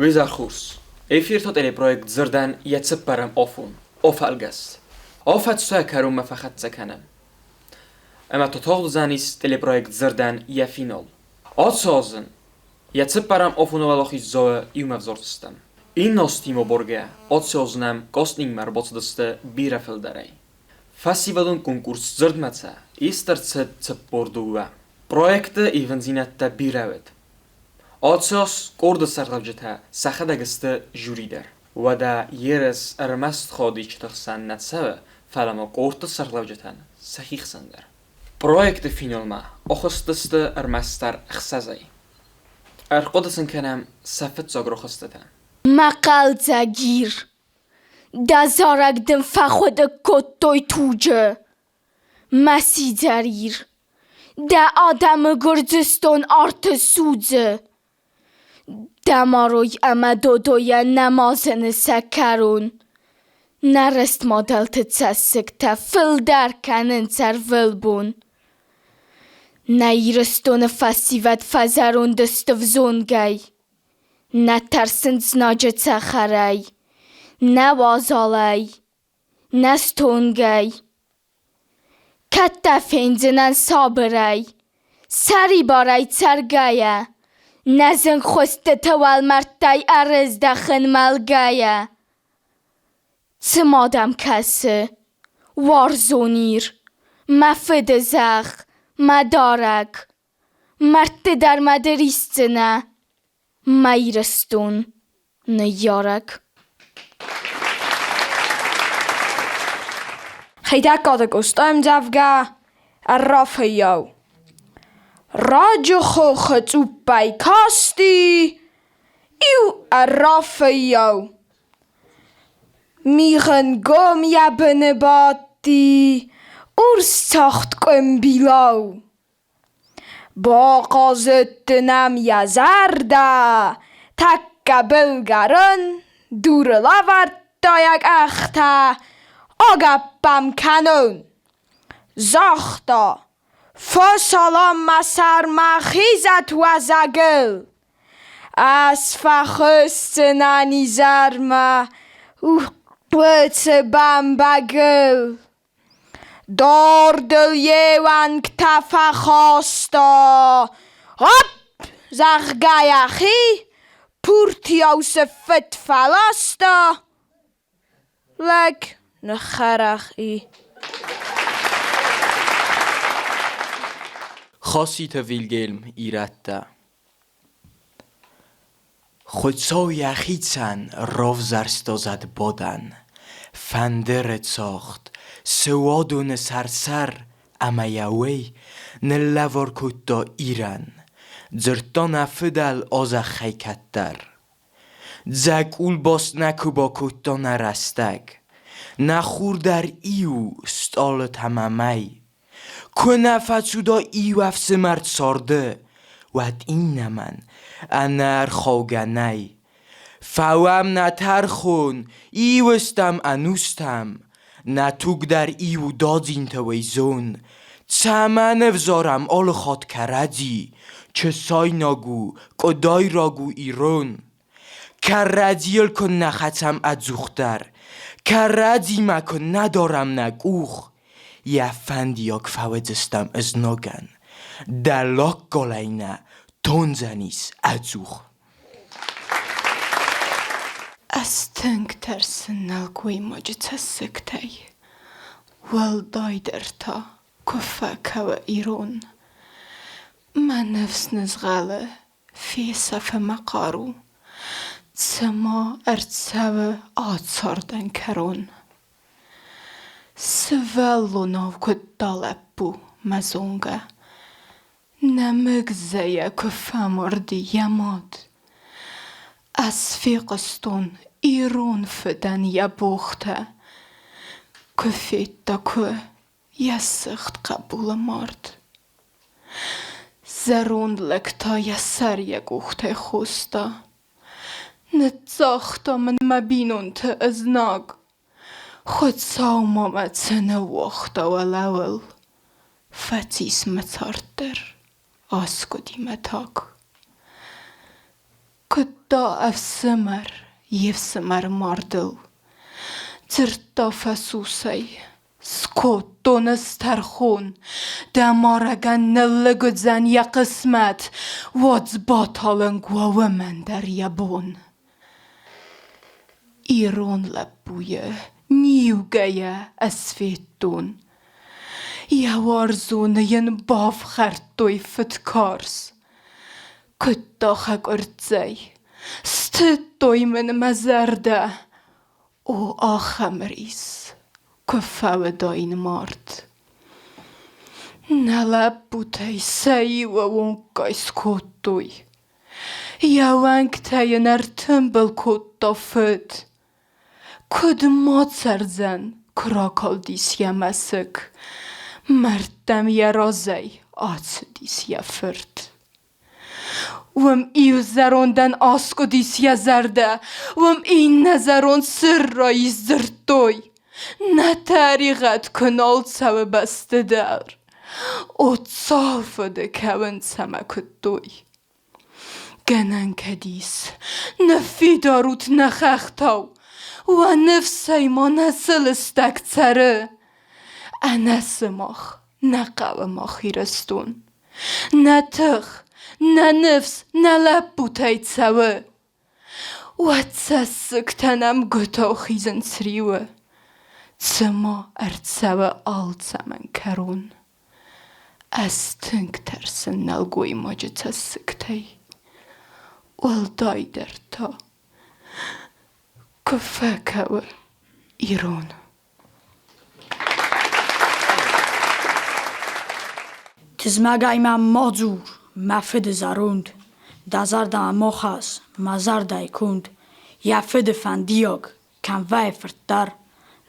Уизӕрхъус. Эфирты телепроект дзырдӕн йӕ цыппӕрӕм афон, афӕлгӕст. Афӕдз сӕ кӕронмӕ фӕхӕццӕ кӕнӕм. Ӕмӕ та тагъд уыдзӕнис телепроект дзырдӕн йӕ финал. Ацы аз ын йӕ цыппӕрӕм афоны уӕлахиздзауы иумӕ ӕвзардзыстӕм. Иннӕ азтимӕ абаргӕ, ацы аз нӕм кастингмӕ ӕрбацыдысты бирӕ фылдӕрӕй. Фӕсивӕдон конкурс дзырдмӕ цӕ ист ӕрцыд 42. Проекты ивындзинӕдтӕ бирӕ уыд. Ацы аз къорды сӕргълӕуджытӕ сӕхӕдӕг сты жюри дӕр. Уӕдӕ ерыс ӕрмӕст ходичыты хсӕн нӕ цӕуы, фӕлӕ ма къордты сӕргълӕуджытӕн сӕхи хсӕн дӕр. Проекты финалмӕ ахызтысты ӕрмӕстдӕр ӕхсӕзӕй. Ӕрхъуыды сын кӕнӕм сӕ фыццаг рохстытӕ. Мӕ хъӕлдзӕг Ир, дӕ зарӕг дын фӕхъуыды кодтой туджы. Мӕ сидзӕр Ир, дӕ адӕмы Гуырдзыстон арты судзы. Дӕ марой ӕмӕ додойӕ нӕма зыны сӕ кӕрон. Нӕ рыст мадӕлты цӕссыгтӕ фылдӕр кӕнынц ӕрвылбон. Нӕ Ирыстоны фӕсивӕд фӕзӕронд сты взонгӕй. Нӕ тӕрсынц знаджы цӕхӕрӕй, нӕ уазалӕй, нӕ стонгӕй. Кӕд дӕ фендзынӕн сабырӕй, сӕрибарӕй цӕргӕйӕ, нӕ зынгхуыстыты уӕлмӕрдтӕй ӕрыздӕхын мӕлгӕйӕ. Цы ма дӕм кӕсы, уарзон Ир, мӕ фыды зӕхх, мӕ дарӕг, мӕрдты дӕр мӕ ды рисдзынӕ, мӕ Ирыстон, ныййарӕг. Хетӕгкаты Къоста ӕмдзӕвгӕ Ӕрра фыййау. Раджы хохы цъуппӕй касти иу ӕрра фыййау. Мигъӕнгом йӕ быны бадти урс цагъд къуымбилау. Бахъазыдты нӕм йӕ зӕрдӕ, тӕккӕ былгӕрон дурыл авӕрдта йӕ къӕхтӕ, агӕпп ӕм кӕнон. Загъта: Фӕсалам мӕ сӕрмӕ хизӕт уазӕгыл. Ӕз фӕхӕсдзынӕн изӕрмӕ уыцы бӕмбӕгыл. Дардыл йе уӕнгтӕ фӕхаста, гъӕпп, зӕгъгӕ, йӕхи пуртийау сыффытт фӕласта. Лӕг ныххӕрах и. Хоситы Вильгельм ирӕттӕ. Хуыцау йӕхицӕн равзӕрста зӕдбадӕн, фӕндыры цагъд, суадоны сӕр-сӕр ӕмӕ йӕ уый ныллӕвар кодта Ирӕн, дзырдта нӕ фыдӕл а-зӕххӕй кӕддӕр. Дзӕкъулбаст нӕ куы бакодта нӕ рӕстӕг, нӕ хур дӕр иу стъалытӕ мӕ мӕй. Куы нӕ фӕцуда иу ӕфсымӕр царды, уӕд иннӕмӕн ӕнӕ ӕрхаугӕ нӕй. Фӕуӕм нӕ тӕрхон, иу стӕм ӕнустӕм, нӕ туг дӕр иу дадзинтӕ уӕйзон. Цӕмӕн ӕвзарӕм алы хатт кӕрӕдзи, чысайнаг у, къуыдайраг у ирон? Кӕрӕдзийыл куыннӕ хӕцӕм ӕдзухдӕр, кӕрӕдзимӕ куыннӕ дарӕм нӕ къух, йӕ фӕндиаг фӕуыдзыстӕм ызнагӕн, дӕллаг галӕй нӕ тондзӕнис ӕдзух. Ӕз тынг тӕрсын нӕлгоймаджы цӕссыгтӕй, уӕлдайдӕр та, куы фӕкӕуы ирон. Мӕ ныфс нызгъӕлы, фесӕфы мӕ хъару, цыма ӕрцӕуы ацардӕн кӕрон. Сывӕллонау куыдта лӕппу, мӕ зонгӕ, нӕмыг зӕйӕ куы фӕмарди йӕ мад. Ӕз фехъуыстон ирон фыдӕн йӕ богътӕ, куы федта, куы, йӕ сыгъд хъӕбулы мард. Зӕронд лӕг та йӕ сӕр йӕ къухтӕй хоста. Ныццагъта мын мӕ бинонты ызнаг. Хуыцау ма мӕ цы ныууагъта уӕлӕуыл? Фӕцис мӕ цард дӕр, аскъуыди мӕ таг. Куыдта. Куыдта ӕфсымӕр йе фсымӕры мардыл, Дзырдта фӕсусӕй: Скодтон ӕз тӕрхон, Дӕ марӕгӕн ныллыг уыдзӕн йӕ хъысмӕт, Уадз баталынг уа уымӕн дӕр йӕ бон. Ирон лӕппуйы ниугӕйӕ ӕз федтон, Йӕ уарзоны йын бафхӕрдтой фыдкарз. Куыдта хӕкъуырццӕй, стыдтой мын мӕ зӕрдӕ. О, ахӕм рис, куы фӕуыдаин мард. Нӕ лӕппутӕй сӕ иуы онггай скодтой. Йӕ уӕнгтӕ йын ӕртымбыл кодта фыд. Куыд ма цӕрдзӕн, куы ракалдис йӕ мӕсыг, Мӕрдтӕм йӕ разӕй ацыдис йӕ фырт. Уым иу зӕрондӕн аскъуыдис йӕ зӕрдӕ, Уым иннӕ зӕронд сырра ис дзырдтой. Нӕ тӕригъӕд куы нал цӕуы бӕсты дӕр. О, цал фыды кӕуынц ӕмӕ куыдтой. Гӕнӕн кӕд ис, ныффидар ут нӕ хӕхтау, Уӕ ныфсӕй ма нӕ сылыстӕг цӕры. Ӕнӕ сымах нӕ хъӕуы мах Ирыстон. Нӕ тых, нӕ ныфс нӕ лӕппутӕй цӕуы. Уӕ цӕссыгтӕ нӕмгуытау хизынц риуы, Цыма ӕрцӕуы алцӕмӕн кӕрон. Ӕз тынг тӕрсын нӕлгоймаджы цӕссыгтӕй, уӕлдайдӕр та, куы фӕкӕуы ирон. Тызмӕгӕй мӕм ма дзур, мӕ фыды зӕронд, Дӕ зӕрдӕмӕ ма хӕсс, мӕ зӕрдӕйы конд. Йӕ фыды фӕндиаг, кӕм вӕййы фырт дӕр,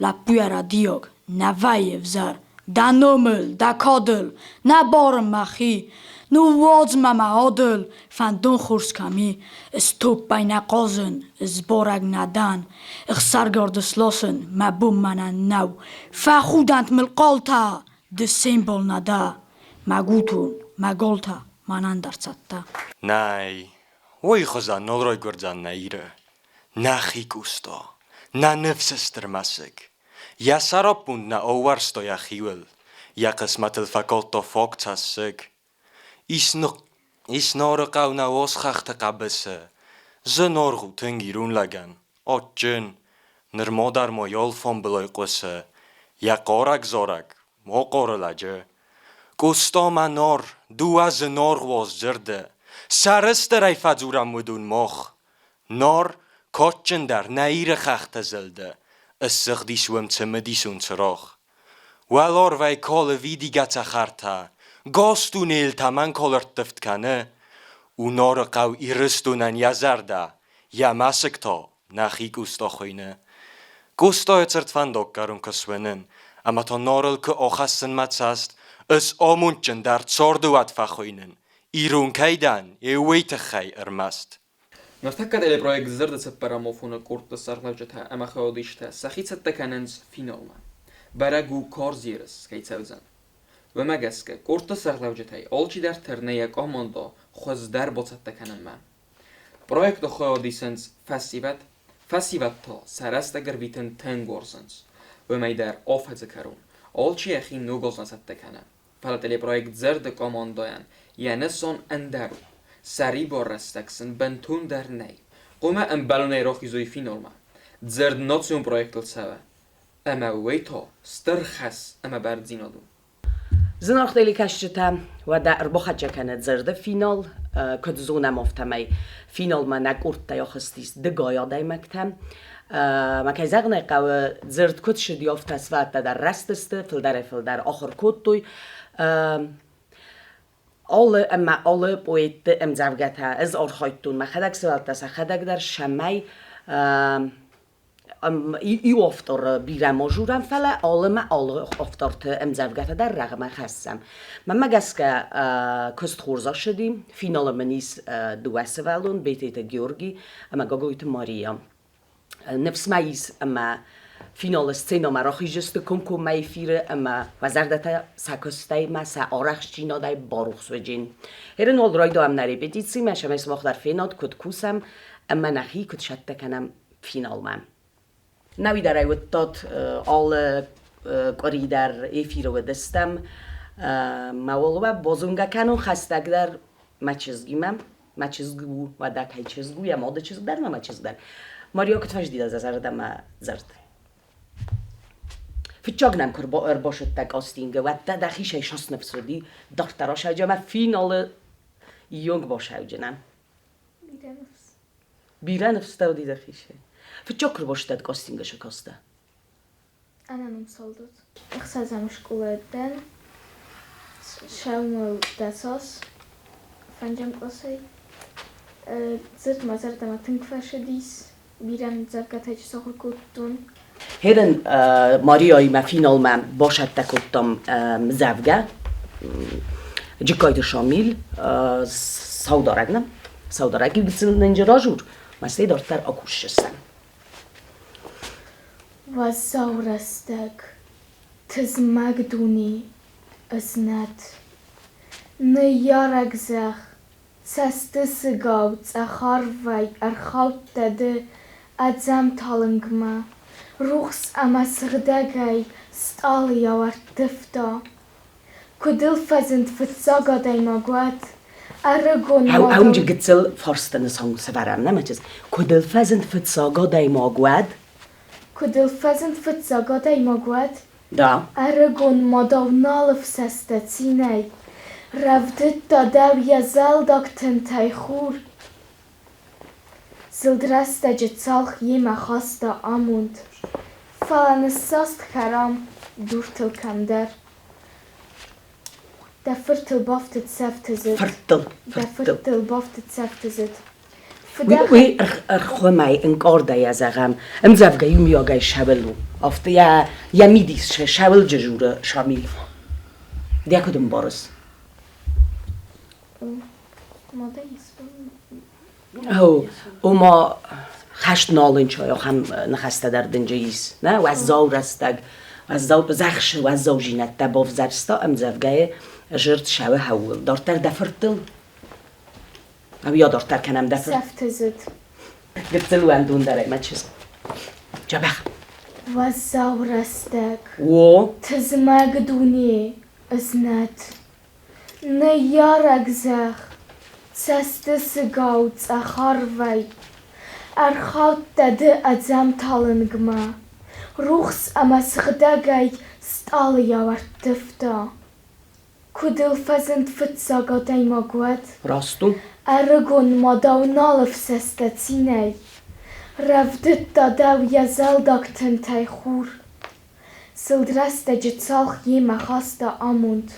Лӕппуйӕ рӕдийаг, нӕ вӕййы ӕвзӕр. Дӕ номыл, дӕ кадыл, нӕ барын мӕхи, Ныууадз мӕ мӕ адыл, фӕндон хорз кӕм и. Ыстоппӕй нӕ хъазын, ысбарӕг нӕ дӕн, Ӕхсаргард ысласын мӕ бон мӕнӕн нӕу. Фӕхудӕнт мыл хъалтӕ, ды се мбал нӕ дӕ. Мӕ гутон, мӕ галтӕ мӕнӕн дӕр цӕттӕ. Нӕй, уой хузӕн нал райгурдзӕн нӕ Иры. Нӕхи куста, нӕ ныфсы стыр мӕсыг. Йӕ сӕраппонд нӕ ӕууӕрста йӕхиуыл, йӕ хъысмӕтыл фӕкалдта фаг цӕссыг. Ис Нарыхъӕу нӕ уаз хӕхты хъӕбысы. Зынаргъ у тынг ирон лӕгӕн, адджын. Нырма дӕр ма йӕ алфамбылай хъуысы йӕ хъарӕг-зарӕг, ма хъары лӕджы. Къоста мӕ Нар, дыууӕ зынаргъ уаз дзырды. Сӕрыстырӕй фӕдзурӕм уыдон мах. Нар, кадджындӕр нӕ Иры хӕхты зылды, Ыссыгъдис уым цымыдисон цырагъ. Уӕларвӕй калы видигӕ цӕхӕртӕ, Гас дунейыл тӕмӕнкал ӕрттывд кӕны. У Нары хъӕу Ирыстонӕн йӕ зӕрдӕ, Йӕ мӕсыг та нӕхи Къоста хуыйны. Къостайы цырт фӕндаггӕрон куы суынын, Ӕмӕ та Нарыл куы ахӕссын мӕ цӕст, Ыс амондджындӕр царды уӕд фӕхуыйнын, Ирон кӕй дӕн, йе уый тыххӕй ӕрмӕст. Ныртӕккӕ телепроект Дзырды цыппӕрӕм афоны къордты сӕргълӕуджытӕ ӕмӕ хайадисджытӕ сӕхи цӕттӕ кӕнынц финалмӕ. Бӕрӕг у, карз ерыс кӕй цӕудзӕн. Уымӕ гӕсгӕ къордты сӕргълӕуджытӕй алчидӕр тырны йӕ командӕ хуыздӕр бацӕттӕ кӕнынмӕ. Проекты хайад исынц фӕсивӕд, фӕсивӕд та сӕ рӕстӕг ӕрвитын тынг уарзынц. Уымӕй дӕр афӕдзы кӕрон алчи йӕхи ног азмӕ цӕттӕ кӕны. Фӕлӕ телепроект Дзырды командӕйӕн йӕ нысан ӕндӕр у. Сӕрибар рӕстӕг сын бынтондӕр нӕй. Хъуамӕ ӕмбӕлонӕй рахизой финалмӕ. Дзырд национ проектыл цӕуы. Ӕмӕ уый та стыр хӕс ӕмӕ бӕрндзинад у. Зынаргъ телекӕсджытӕ, уӕдӕ ӕрбахӕццӕ кӕны дзырды финал. Куыд зонӕм, афтӕмӕй финалмӕ нӕ къордтӕй ахызтис дыгай адӕймӕгтӕ. Ма кӕй зӕгъын ӕй хъӕуы, дзырд куыд цыди, афтӕ свӕдтӕ дӕр рӕзтысты, фылдӕрӕй-фылдӕр ахуыр кодтой. Алы ӕмӕ алы поэтты ӕмдзӕвгӕтӕ ӕз архайдтон мӕхӕдӕг сывӕллӕттӕ сӕхӕдӕг дӕр, цӕмӕй иу авторы бирӕ ма журӕм, фӕлӕ алы ӕмӕ алы авторты ӕмдзӕвгӕтӕ дӕр рӕгъмӕ хӕссӕм. Мӕнмӕ гӕсгӕ куыст хорз ацыди. Финалы мын ис дыууӕ сывӕллон, Бететы Георги ӕмӕ Гаглойты Мария. Ныфс ма ис, ӕмӕ финалы сценӕмӕ рахизысты комкоммӕ эфиры ӕмӕ уӕ зӕрдӕтӕ сӕ куыстӕй ма сӕ арӕхстдзинадӕй барухс уыджин. Ерын уал райдайӕм нӕ репетицимӕ, цӕмӕй сымах дӕр фенат, куыд кусӕм. Ӕмӕ нӕхи куыд цӕттӕ кӕнӕм финалмӕ. Нӕуи дӕр ӕй уыдтат алы къуыри дӕр эфиры уыдыстӕм. Мӕ уӕлвӕ базонгӕ кӕнон хӕстӕгдӕр мӕ чызгимӕ. Мӕ чызг у, уӕдӕ кӕй чызг у, йӕ мады чызг дӕр ӕмӕ мӕ чызг дӕр. Мариа куыд фӕзыди дӕ зӕрдӕмӕ дзырд? Фыццаг нӕм куы ӕрбасыдтӕ кастингы, уӕд дӕ дӕхицӕй сасныфс уыди, дарддӕр асӕуджы ӕмӕ финалы ионг басӕуджынӕн. Бирӕ ныфс. Бирӕ ныфс дӕ уыди дӕхицӕй. Фыццаг куы ӕрбасыдтӕ кастингы сыкаста? Ӕнӕном салдат. Ӕхсӕзӕм скъолайы дӕн. Сӕумӕ дӕсас фӕнджӕм къласӕй. Дзырд мӕ зӕрдӕмӕ тынг фӕцыдис. Бирӕ ӕмдзӕвгӕтӕ сахуыр кодтон. Херен Мариаимӕ финалмӕ бацӕттӕ кодтам ӕмдзӕвгӕ. Джыккайты Шамил саударӕг нӕ, саударӕг нынджы разур, мӕ дарддӕр акусдзыстӕм. Уӕззау рӕстӕг, тызмӕг дуне, ызнӕт. Ныййарӕг зӕхх, цӕстысыгау цъӕх арвӕй ӕрхаудтӕ ды ӕдзӕм талынгмӕ, рухс ӕмӕ сыгъдӕгӕй стъалыйау ӕрттывта. Куы дыл фӕзынд фыццаг адӕймаг, уӕд ӕрыгон мадау... Ӕуынджы гыццыл фарсты нысан сӕвӕрӕм, нӕ мӕ чызг? Куы дыл фӕзынд фыццаг адӕймаг, уӕд? Куы дыл фӕзынд фыццаг адӕймаг, уӕд? Да. Ӕрыгон мадау нал ӕфсӕстӕ цинӕй, рӕвдыдта дӕу йӕ зӕлдаг тынтӕй хур. Зылд рӕстӕджы цалх йемӕ хаста амонд, фӕлӕ ныссаст хӕрам дуртыл кӕмдӕр. Дӕ фыртыл бафтыд сӕфты зыд. Фырттыл. Дӕ фырттыл бафтыд сӕфты зыд. Уый ӕрхуымӕй ӕнкъардӕй зӕгъӕм, ӕмдзӕвгӕ иумиагӕй сӕвӕл у. Афтӕ йӕ мидис сӕвӕлджы журы Шамил. Дӕ куыд ӕмбарыс? Ома хӕст нал ӕнцайы ахӕм ныхӕстӕ дӕр дынджы ис. Нӕ уӕззау рӕстӕг, уӕззау зӕхсы уӕззаудзинӕдтӕ бавзӕрста ӕмдзӕвгӕйы зырд сӕуы хӕуыл. Дарддӕр дӕ фырттыл Ӕви адарддӕр кӕнӕм дӕ фырт? Сӕфтызыд. Гыццыл уӕндондӕрӕй мӕ чызг. Джабӕх. Уӕззау рӕстӕг. О. Тызмӕг дуне, ызнӕт. Ныййарӕг зӕхх, цӕстысыгау цъӕх арвӕй ӕрхаудтӕ ды ӕдзӕм талынгмӕ, рухс ӕмӕ сыгъдӕгӕй стъалыйау ӕрттывта. Куы дыл фӕзынд фыццаг адӕймаг, уӕд? Раст у. Ӕрыгон мадау нал ӕфсӕстӕ цинӕй, рӕвдыдта дӕу йӕ зӕлдаг тынтӕй хур. Зылд рӕстӕджы цалх йемӕ хаста амонд,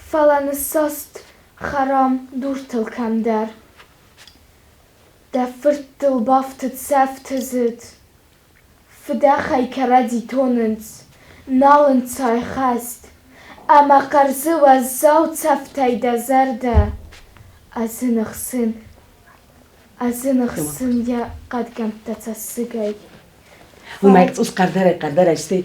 фӕлӕ ныссаст хӕрам дуртыл кӕмдӕр. Дӕ фырттыл бафтыд сӕфты зыд, фыдӕхӕй кӕрӕдзи тонынц, нал ӕнцайы хӕст, ӕмӕ хъӕрзы уӕззау цӕфтӕй дӕ зӕрдӕ. Ӕз ын ӕхсын йӕ хъӕдгӕмттӕ цӕссыгӕй. Уымӕй цъус хъӕрдӕрӕй хъӕрдӕрӕй сты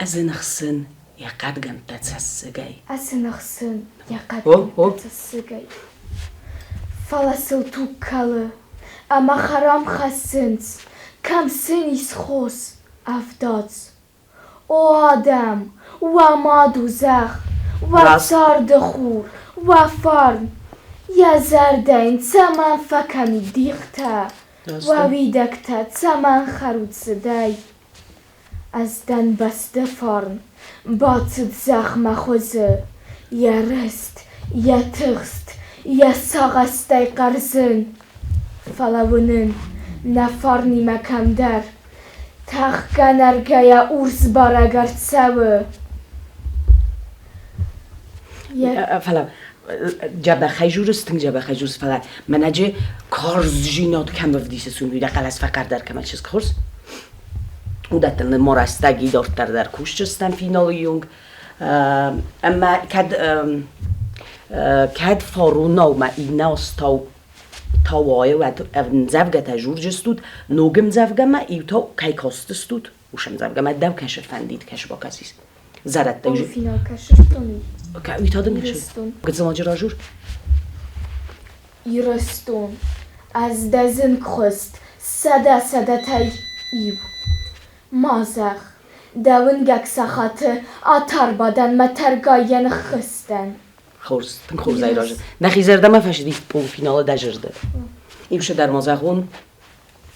ӕз ын ӕхсын йӕ хъӕдгӕмттӕ цӕссыгӕй. Ӕз ын ӕхсын йӕ хъӕдгӕмттӕ цӕссыгӕй. Фӕлӕ сыл туг кӕлы, ӕмӕ хӕрам хӕссынц, кӕм сын ис хос, ӕвдадз. О адӕм, уӕ мад у зӕхх, уӕ царды хур, уӕ фарн, йӕ зӕрдӕ йын цӕмӕн фӕкӕнид дихтӕ, уӕ уидӕгтӕ цӕмӕн хӕрут сыдӕй? Ӕз дӕн бӕсты фарн, бацыд зӕхмӕ хуызы, йӕ рыст, йӕ тыхст, йӕ сагъӕстӕй хъӕрзын. Фӕлӕ уынын, нӕ фарнимӕ кӕмдӕр тӕхгӕ-нӕргӕйӕ урс барӕг ӕрцӕуы. Фӕлӕ дзӕбӕхӕй журыс, тынг дзӕбӕхӕй журыс, фӕлӕ мӕнӕджы карздзинад кӕм ӕвдисыс, уым дӕ хъӕлӕс фӕхъӕрдӕр кӕмӕн чызг хорз. Уыдӕттӕ нымморӕстӕг идарддӕр дӕр кусджыстӕм финалы онг. Ӕмӕ кӕд кӕд фаронау ма иннӕ астӕу тауайы уӕд ӕмдзӕвгӕтӕ журджыстут, ног ӕмдзӕвгӕмӕ иутау кӕй кастыстут, уыцы ӕмдзӕвгӕмӕ дӕу кӕсы фӕндид, кӕсы бакӕсис. Зӕрӕдтӕ Финал кӕсыстон. Уый та дын кӕсы. Гыццыл ноджы ражур. Ирыстон. Ӕз дӕ зынгхуыст сӕдӕ сӕдӕтӕй иу. Ма зӕгъ, дӕ уынгӕг сахаты атарбадӕнмӕ тӕргайӕ ныххызтӕн. Хорз, тынг хорз айрӕзы. Нӕхи зӕрдӕмӕ фӕсыди полуфиналы дӕ зӕрдӕ. Иу дӕр ма зӕгъон,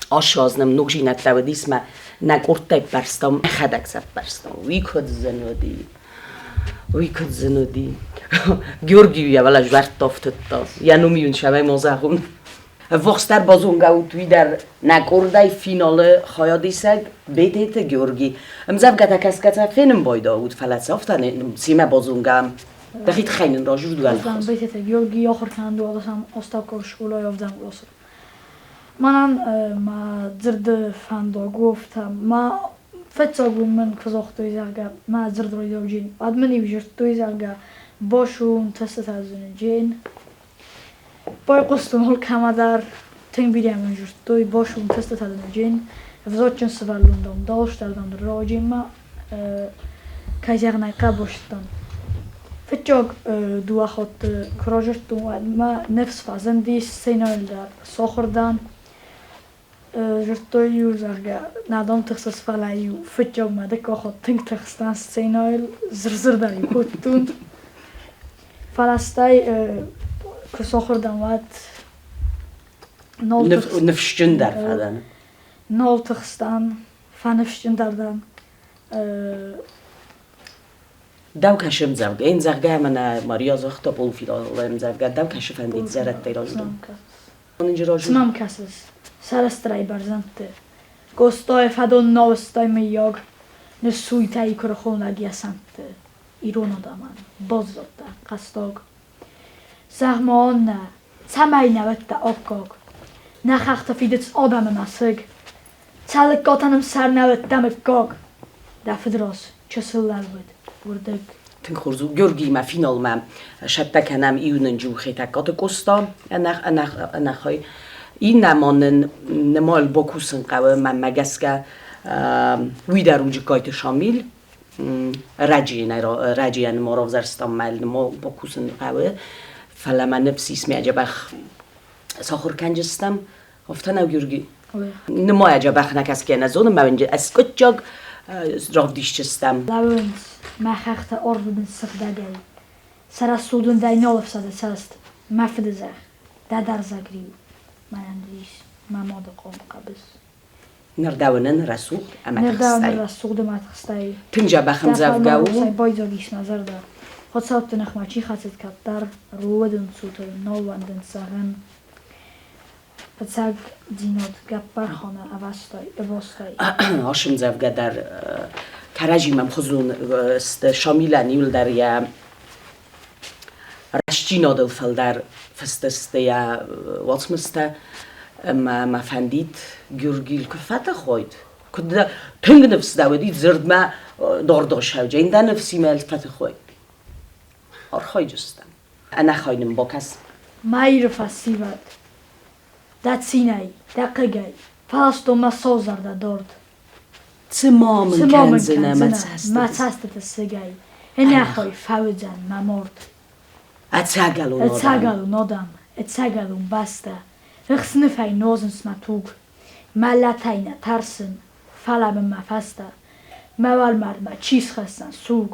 ассазнӕм ногдзинӕдтӕ уыдис мӕ нӕ къордтӕй ппӕрстам, нӕхӕдӕг сӕ ппӕрстам. Уый куыд зын уыди, уый куыд зын уыди. Георгий йӕ вӕлӕ зуӕрттӕ фтыдта, йӕ ном йын сӕмӕй ма зӕгъон. Ӕввахсдӕр базонгӕ ут уый дӕр нӕ къордӕй финалы хайадисӕг Бететы Георги. Ӕмдзӕвгӕтӕ кӕсгӕтӕ фенын байдауд, фӕлӕ цы афтӕ семӕ базонгӕ дӕхи тыххӕй нын разурд уӕлныхас. Бететы Георги ахуыр кӕнын дыууадӕсӕм астӕуккаг скъолайы ӕвдӕм къласы. Мӕнӕн мӕ дзырды фӕндаг у афтӕ. Мӕ фыццаг уым мын куы загътой, зӕгъгӕ, мӕ дзырд райдауджын, уӕд мын-иу дзырдтой, зӕгъгӕ, башун тестытӕ зыныджын. Байхъуыстон алкӕмӕдӕр, тынг бирӕ мын дзырдтой, башун тестытӕ зыныджын, ӕвзаджын сывӕллон, дам, дӕлстӕр, дам, раджынмӕ, кӕй зӕгъын ӕй хъӕуы, Фыццаг дыууӕ хатты куы разырдтон, уӕд мӕ ныфс фӕзындис сценӕйыл дӕр сахуыр дӕн. Дзырдтой-иу, зӕгъгӕ, нӕ дам тыхсыс, фӕлӕ-иу фыццаг мӕ дыккаг хатт тынг тыхстӕн сценӕйыл, зыр-зыр дӕр-иу кодтон. Фӕлӕ стӕй куы сахуыр дӕн, уӕд нал Ныфсджындӕр фӕдӕн. Нал тыхстӕн, фӕныфсджындӕр дӕн. Дӕу кӕсы ӕмдзӕвгӕ, ӕмдзӕвгӕ ӕмӕ нӕ Мария загъта полуфиналы ӕмдзӕвгӕ, дӕу кӕсы фӕндид зӕрӕдтӕй разурын. Цы мӕм кӕсыс? Сӕрыстырӕй бӕрзӕндты. Къостайы фӕдон науӕзтай мыййаг, ныссуйтӕ и куырыхонӕг йӕ сӕнтты. Ирон адӕмӕн баззадтӕ хъӕстаг. Зӕгъ-ма, Аннӕ, цӕмӕй нӕ уыдтӕ аккаг? Нӕ хӕхты фидыц адӕмы мӕсыг. Цӕлыккатӕн ӕмсӕр нӕ уыдтӕ мыггаг. Дӕ фыдраз чысыл лӕууыд уырдыг. Тынг хорз у. Георгиимӕ финалмӕ сӕттӕ кӕнӕм иунӕджы Хетӕгкаты Къоста ӕнӕхай. Иннӕ ма нын нымайыл бакусын хъӕуы, мӕнмӕ гӕсгӕ, уый дӕр у Джыккайты Шамил. Раджыйӕн ма равзӕрстам мӕ ма бакусын хъӕуы, фӕлӕ мӕ ныфс ис, мӕ дзӕбӕх сахуыр кӕнджыстӕм. Афтӕ нӕу, Георги? Нымайа дзӕбӕх нӕ кӕсгӕ нӕ зоны, мӕ ӕскъуыдджаг равдисджыстӕм. Лӕууынц мӕ хӕхтӕ арвы бын сыгъдӕгӕй. Сӕ рӕсугъд нал ӕфсады цӕст, мӕ фыдызӕхх, дӕ дӕрзӕг риу, мӕнӕн рис, мӕ мады хъарм хъӕбыс. Ныр дӕ уынын рӕсугъд ӕмӕ тыхстӕй. Рӕсугъд ӕмӕ тыхстӕй. Тынг дзӕбӕх ӕмдзӕвгӕ у. Байдзаг ис мӕ зӕрдӕ. Хуыцӕутты ныхмӕ чи хӕцыд кӕддӕр, руыдын цутыл нал уӕндынц зӕгъын. Фыццагдзинад Гаппарханы ӕвастӕй. Ӕмдзӕвгӕ дӕр кӕрӕдзимӕ ӕмхуызон сты. Шамилӕн иуылдӕр йӕ рӕстдзинадыл фылдӕр фыст сты йӕ уацмыстӕ. Ӕмӕ мӕ фӕндид, Георгийыл куы фӕтӕхойд, куыд тынг ныфс дӕ уыди дзырдмӕ дордосӕуджы, дӕ ныфсимӕ фӕтӕхой. Архайджыстӕм. Ӕнӕхай нын бакӕс. Ма Иры фӕсивӕд, дӕ цинӕй, дӕ хъыгӕй, фӕластон мӕ саузӕрдӕ дард. Цы ма мын кӕндзынӕ мӕ цӕстыты сыгӕй, ӕнӕхай фӕуыдзӕн мӕ мард. Ӕцӕгӕлон Ӕцӕгӕлон адӕм, ӕцӕгӕлон бӕстӕ, ӕхсныфӕй нуазынц мӕ туг. Мӕлӕтӕй нӕ тӕрсын, фӕлӕ мын мӕ фӕстӕ, мӕ уӕлмӕрдмӕ чи схӕсдзӕн суг?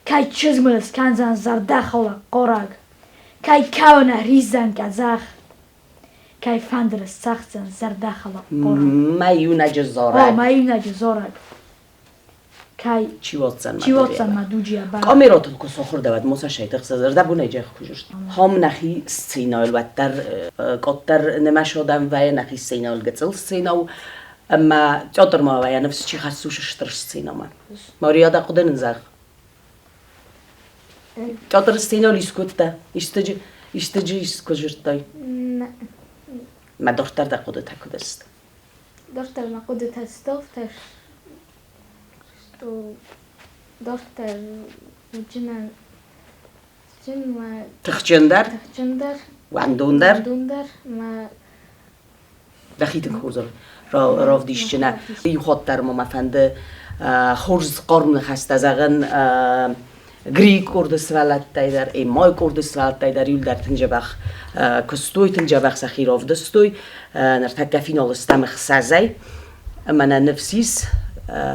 Кӕй чызг мыл скӕндзӕн зӕрдӕхалӕг хъарӕг, Кӕй кӕуын ӕриздзӕн къӕдзӕх, Кӕй фӕндыр ысцӕгъддзӕн зӕрдӕхалӕг хъарӕг. Мӕ иунӕджы зарӕг. О, мӕ иунӕджы зарӕг. Кӕй Чи уадздзӕн чи уадздзӕн мӕ дуджы бӕх. Къамеротыл куы сахуырдӕуӕд Муса шайтых зӕрдӕбонӕй джех куы Хом нӕхи сценӕйыл уӕддӕр къаддӕр нымӕсодӕн вӕййы нӕхи сценӕйыл гыццыл сценӕ у ӕмӕ театрмӕ вӕййы ныфс чи хӕссы стыр сценӕмӕ. Мария, дӕ хъуыды нын зӕгъ. Театры сценӕйыл искуыдтӕ? Истыджы, истыджы искуы зырдтай? Мӕ дохтыр дӕ хъуыдытӕ куыд сты? Дохтыр мӕ хъуыдытӕ сдохтыр, что дохтыр уыджынӕн Тыхджындӕр? Тыхджындӕр. Уӕндондӕр? Уӕндондӕр мӕ Дӕхи тынг хорз равдисджынӕ. Иу хатт дӕр ма мӕ фӕнды хорз хъарм ныхӕстӕ зӕгъын. Грийы къорды сывӕллӕттӕй дӕр, Эммайы къорды сывӕллӕттӕй дӕр иуылдӕр тынг дзӕбӕх куыстой, тынг дзӕбӕх сӕхи равдыстой. Ныртӕккӕ финалы стӕм ӕхсӕзӕй. Ӕмӕ нӕ ныфс ис,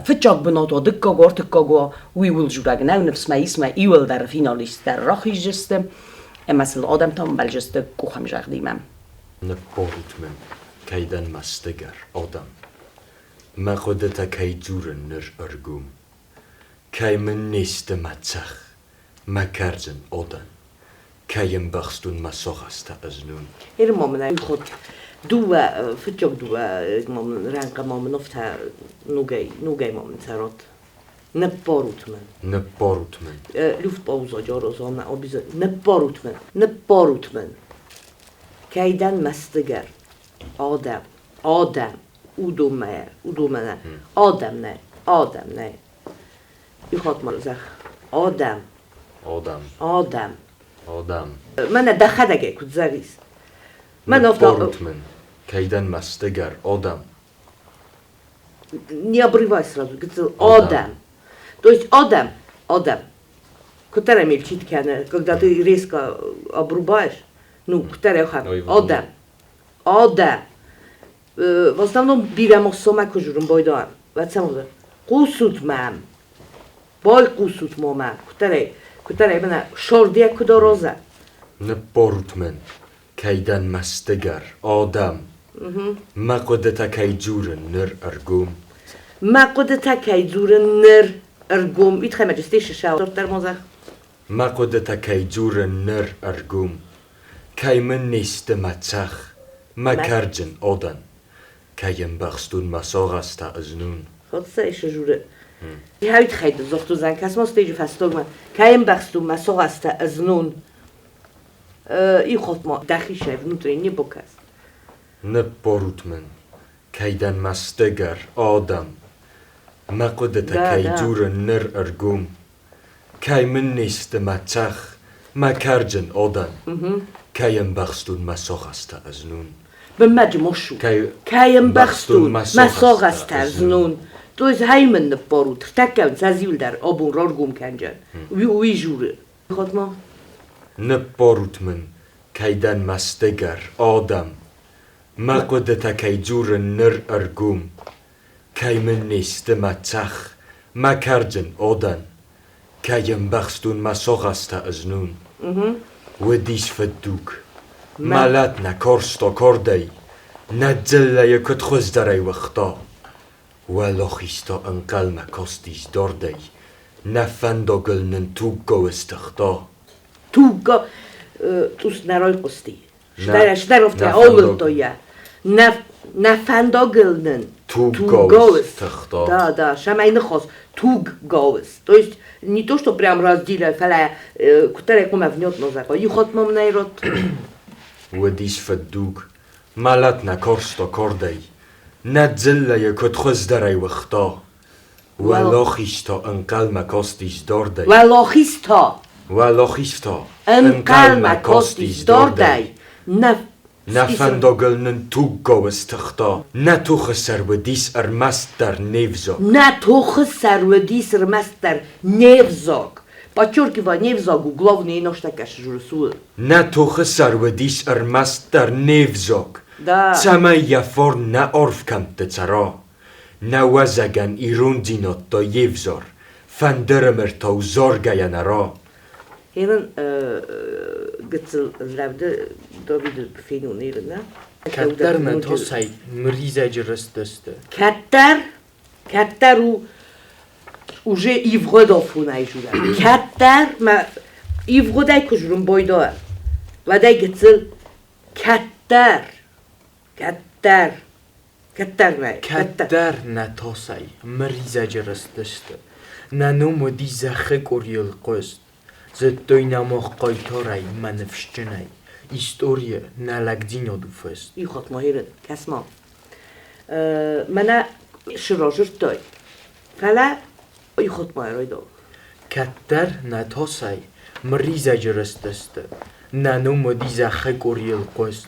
фыццаг бынат уа, дыккаг уа, ӕртыккаг уа, уый ууыл дзурӕг нӕу, ныфс мӕ ис, мӕ иуылдӕр финалисттӕ рахиздзысты ӕмӕ сыл адӕм та ӕмбӕлдзысты къухӕмдзӕгъдимӕ. Ныббарут мын, кӕй дӕн мӕстыгӕр, адӕм. Мӕ хъуыдытӕ кӕй дзурын ныр ӕргом. Кӕй мын не сты мӕ цӕхх, мӕ кӕрдзын одӕн, Кӕй ӕмбӕхстон мӕ сагъӕстӕ ӕзнон. Ма мын ход дыууӕ фыццаг дыууӕ ма мын рӕнхъы ма мын афтӕ ногӕй ногӕй ма мын цӕрат. Ныббарут мын. Ныббарут мын. Люфтпауза джароза обязательно. Ныббарут мын. Ныббарут мын. Кӕй дӕн мӕстыгӕр. Адӕм. Адӕм. Уыдонмӕ, уыдонмӕ нӕ. Адӕм нӕ. Адӕм нӕ. Ихат ма зӕгъ. Адӕм. Адӕм. Адӕм. Адӕм. Мӕнӕ дӕхӕдӕг ӕй куыд зӕгъис. Мӕн афтӕ... Ныббарут мын, кӕй дӕн мӕстыгӕр, адӕм. Не обрывай сразу, гыццыл адӕм. То есть адӕм, адӕм. Куыддӕр мельчит кӕны, когда ты резко обрубаешь, ну, куыддӕр адӕм. Адӕм. В основном бирӕ моссомӕ куы журын бойдоан. Вӕцӕмгъы. Хъусут мӕм. Байхъусут ма мӕм. Куыддӕрӕй, куыддӕрӕй мӕнӕ шордийӕ куыд ороза. Ныббарут мын, кӕй дӕн мӕстыгӕр, адӕм. Мӕ хъуыдытӕ кӕй дзурын ныр ӕргом. Мӕ хъуыдытӕ кӕй дзурын ныр ӕргом. Уый тыххӕй дарддӕр ма зӕгъ. Мӕ хъуыдытӕ кӕй дзурын ныр ӕргом. Кӕй мын не сты мӕ цӕхх, мӕ кӕрдзын одӕн, Кӕй ӕмбӕхстон мӕ сагъӕстӕ ызнон. Хотсӕй сжуры. Хӕй тыххӕй дзохтузӕн кӕсмо стейджы фӕстогмӕ. Кӕй ӕмбӕхстон мӕ сагъӕстӕ ызнон. Ихотма дӕхи внутренне бокӕс. Ныббарут мын, кӕй дӕн мӕстыгӕр, адӕм. Мӕ хъуыдытӕ кӕй дзурын ныр ӕргом. Кӕй мын не сты мӕ цӕхх, мӕ кӕрдзын одӕн, Кӕй ӕмбӕхстон мӕ сагъӕстӕ ӕзнон. Бынмӕджы мошу. Кӕй ӕмбӕхстон мӕ сагъӕстӕ ӕзнон. То есть хай мын ныббарут, ртӕккӕ сӕ зиуыл дӕр абон раргом кӕнджӕн. Уый журы. Хотма. Ныббарут мын, кӕй дӕн мӕстыгӕр, адӕм. Мӕ хъуыдытӕ кӕй дзурын ныр ӕргом. Кӕй мын не сты мӕ цӕхх, мӕ кӕрдзын одӕн, Кӕй ӕмбӕхстон мӕ сагъӕстӕ ызнон. Уыдис фыддуг. Мӕлӕт нӕ карста кардӕй, Нӕ дзыллӕйы куыд хуыздӕрӕй уыгъта. Уӕлахиз та ӕнхъӕлмӕ кастис дардӕй, Нӕ фӕндагыл нын туггауыз тыхта. Тугга цъус нӕ райхъуысти. Стӕй аууылдтой йӕ. Нӕ, нӕ фӕндагыл нын туггауыз тыхта. Да, да, сӕмӕй ныхас туггауыз. То есть не то, что прям разделяй, фӕлӕ куыддӕр ӕй хъуамӕ внётно зӕгъа. Иу хатт ма мын ӕй ратт. Уыдис фыддуг, мӕлӕт нӕ карста кардӕй, Нӕ дзыллӕйы куыд хуыздӕрӕй уыгъта. Уӕлахиз та ӕнхъӕлмӕ кастис дардӕй. Уӕлахиз та Уӕлахиз та ӕнхъӕлмӕ кастис дардӕй. Нӕ Нӕ фӕндагыл нын туггауыз тыхта. Нӕ тохы сӕр уыдис ӕрмӕстдӕр не взаг. Нӕ тохы сӕр уыдис ӕрмӕстдӕр не взаг. Подчеркиваю, не взаг у главный ностакӕс журсул. Нӕ тохы сӕр уыдис ӕрмӕстдӕр не взаг. Да. Цӕмӕй йӕ фарн нӕ арф кӕмтты цӕра. Нӕ уӕзӕгӕн ирондзинӕдтӕ йе взӕр, фӕндыры мыртау заргӕйӕ нӕра. Херын гыццыл лӕвды Давиды фенон ерын, нӕ? Кӕддӕр нӕ тосӕй мризӕджы рыстысты. Кӕддӕр, кӕддӕр у уже ивгъуыд афонӕй журӕм. Кӕддӕр мӕ ивгъуыдӕй куы журын бойдоа, уӕдӕй гыццыл кӕддӕр, кӕддӕр Кӕддӕр нӕ. Кӕддӕр нӕ тосӕй мризӕджы рыстысты. Нӕ ном уыди зӕххы къорийыл хъуыст. Зыдтой нӕ мах хъайтарӕй мӕ ныфсджынӕй. Историйы нӕ лӕгдзинад у фыст. Иу хатт ма ерын, кӕс-ма. Мӕнӕ сырӕзырдтой, фӕлӕ иу хатт ма ӕрӕйдон. Кӕддӕр нӕ тосӕй мризӕджы рыстысты. Нӕ ном уыди зӕххы къорийыл хъуыст.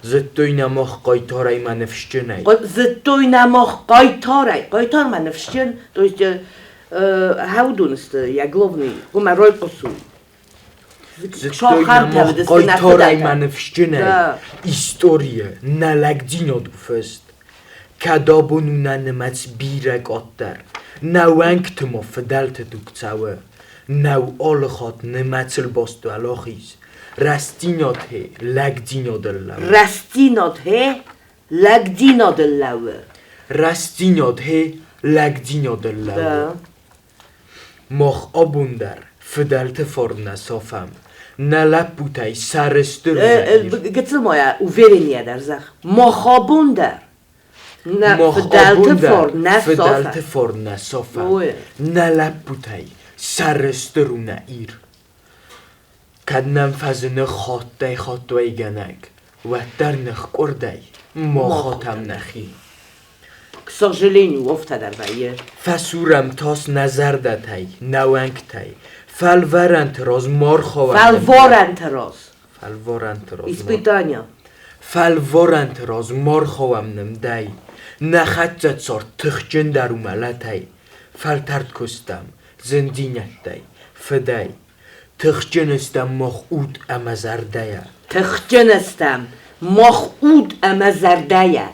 Зыдтой нӕ мах хъайтарӕй мӕ ныфсджынӕй. Зыдтой нӕ мах хъайтарӕй. Хъайтар мӕ ныфсджын, то есть. Хаудон сты я главный, гума ройхъуысу. Зыдтой нӕ мах хъайтарӕй ма ныфсджынӕй, историйы нӕ лӕгдзинад у фыст. Кӕд абон у нӕ нымӕц бирӕ къаддӕр, нӕ уӕнгты ма фыдӕлты туг цӕуы, нӕу алы хатт нымӕцыл баст уӕлахиз, рӕстдзинад хе лӕгдзинадыл лӕууы. Рӕстдзинад хе лӕгдзинадыл лӕууы. Рӕстдзинад хе лӕгдзинадыл лӕууы. Мах абон дӕр фыдӕлты фарн нӕ сафӕм, нӕ лӕппутӕй сӕрыстыр уыдзӕн. Гыццыл ма йӕ увереннее дӕр зӕгъ. Мах абон дӕр нӕ фыдӕлты фарн нӕ фыдӕлты фарн нӕ сафӕм, нӕ лӕппутӕй сӕрыстыр у нӕ Ир. Кӕд нӕм фӕзыны хаттӕй-хатт уӕйгӕнӕг, уӕддӕр ныхкъуырдӕй ма хатӕм нӕхи. К сожалению, афтӕ дӕр вӕййы. Фӕсурӕм тас нӕ зӕрдӕтӕй, нӕ уӕнгтӕй. Фӕлварӕнты раз ма рхауӕм. Фӕлварӕнты раз. Фӕлварӕнты раз. Испытания. Фӕлварӕнты раз ма рхауӕм нымдӕй. Нӕ хӕццӕ цард тыхджындӕр у мӕлӕтӕй. Фӕлтӕрд куыстам, зындзинӕдтӕй, фыдӕй. Тыхджын стӕм мах уд ӕмӕ зӕрдӕйӕ. Тыхджын стӕм мах уд ӕмӕ зӕрдӕйӕ.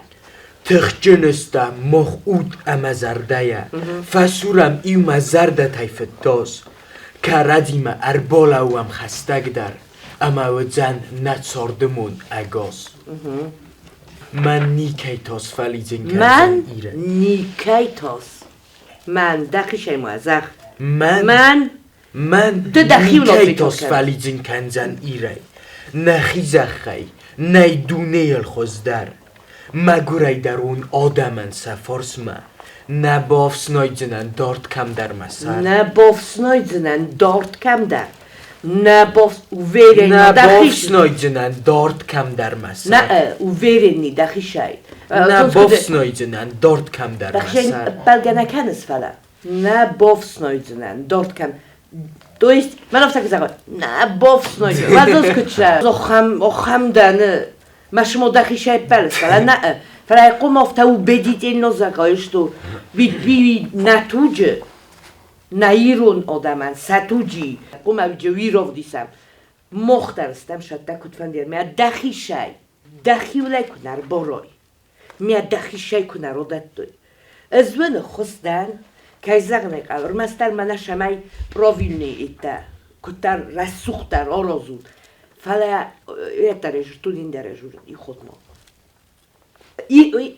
Тыхджын стӕм мах уд ӕмӕ зӕрдӕйӕ. Фӕсурӕм иумӕ зӕрдӕтӕй фыддос. Кӕрӕдзимӕ ӕрбалӕууӕм хӕстӕгдӕр, ӕмӕ уыдзӕн нӕ цардымон ӕгас. Мӕн никӕй тас фӕлидзын кӕндзӕн Мӕн Ирӕ. никӕй тас. Мӕн дӕхицӕй ма зӕгъ. Мӕн Мӕн Мӕн Ды дӕхи никӕй тас фӕлидзын кӕндзӕн Ирӕй, нӕхи зӕххӕй, нӕй дунейыл хуыздӕр. Мӕгуырӕй дӕр уын адӕмӕн сӕ фарсмӕ нӕ бафснайдзынӕн дард кӕмдӕр мӕ сӕр. Нӕ бафснайдзынӕн дард кӕмдӕр. Нӕ баф... Уверен, Нӕ бафснайдзынӕн дард кӕмдӕр мӕ сӕр. Нӕ, уверен дӕхицӕй. Нӕ бафснайдзынӕн дард кӕмдӕр мӕ сӕр. Ӕппӕлгӕ нӕ кӕныс, фӕлӕ нӕ бафснайдзынӕн дард кӕм. То есть, мӕн афтӕ куы зӕгъой, нӕ бафснайдзынӕн. Уӕд куыд охӕм, охӕм дӕн, мӕ шмо дӕхицӕй ӕппӕлыс, фӕлӕ нӕ, фӕлӕ хъуамӕ афтӕ убедительно зӕгъай, что ведь нӕ туджы нӕ ирон адӕмӕн сӕ туджи хъуамӕ уировдисӕм. Мах дӕр стӕм сӕттӕ куыд фӕндиар, мӕ дӕхицӕй, дӕхиуылӕй куы нӕ рбарой, мӕ дӕхицӕй куы нӕ родӕттой. Ӕз уын ӕххуыс дӕн, кӕй зӕгъын ӕй хъӕуы, ӕрмӕстдӕр мӕнӕ цӕмӕй правильный иттӕ, куыддӕр рӕсугъддӕр аразут, фӕлӕ ӕддӕр студент дӕр ихотма.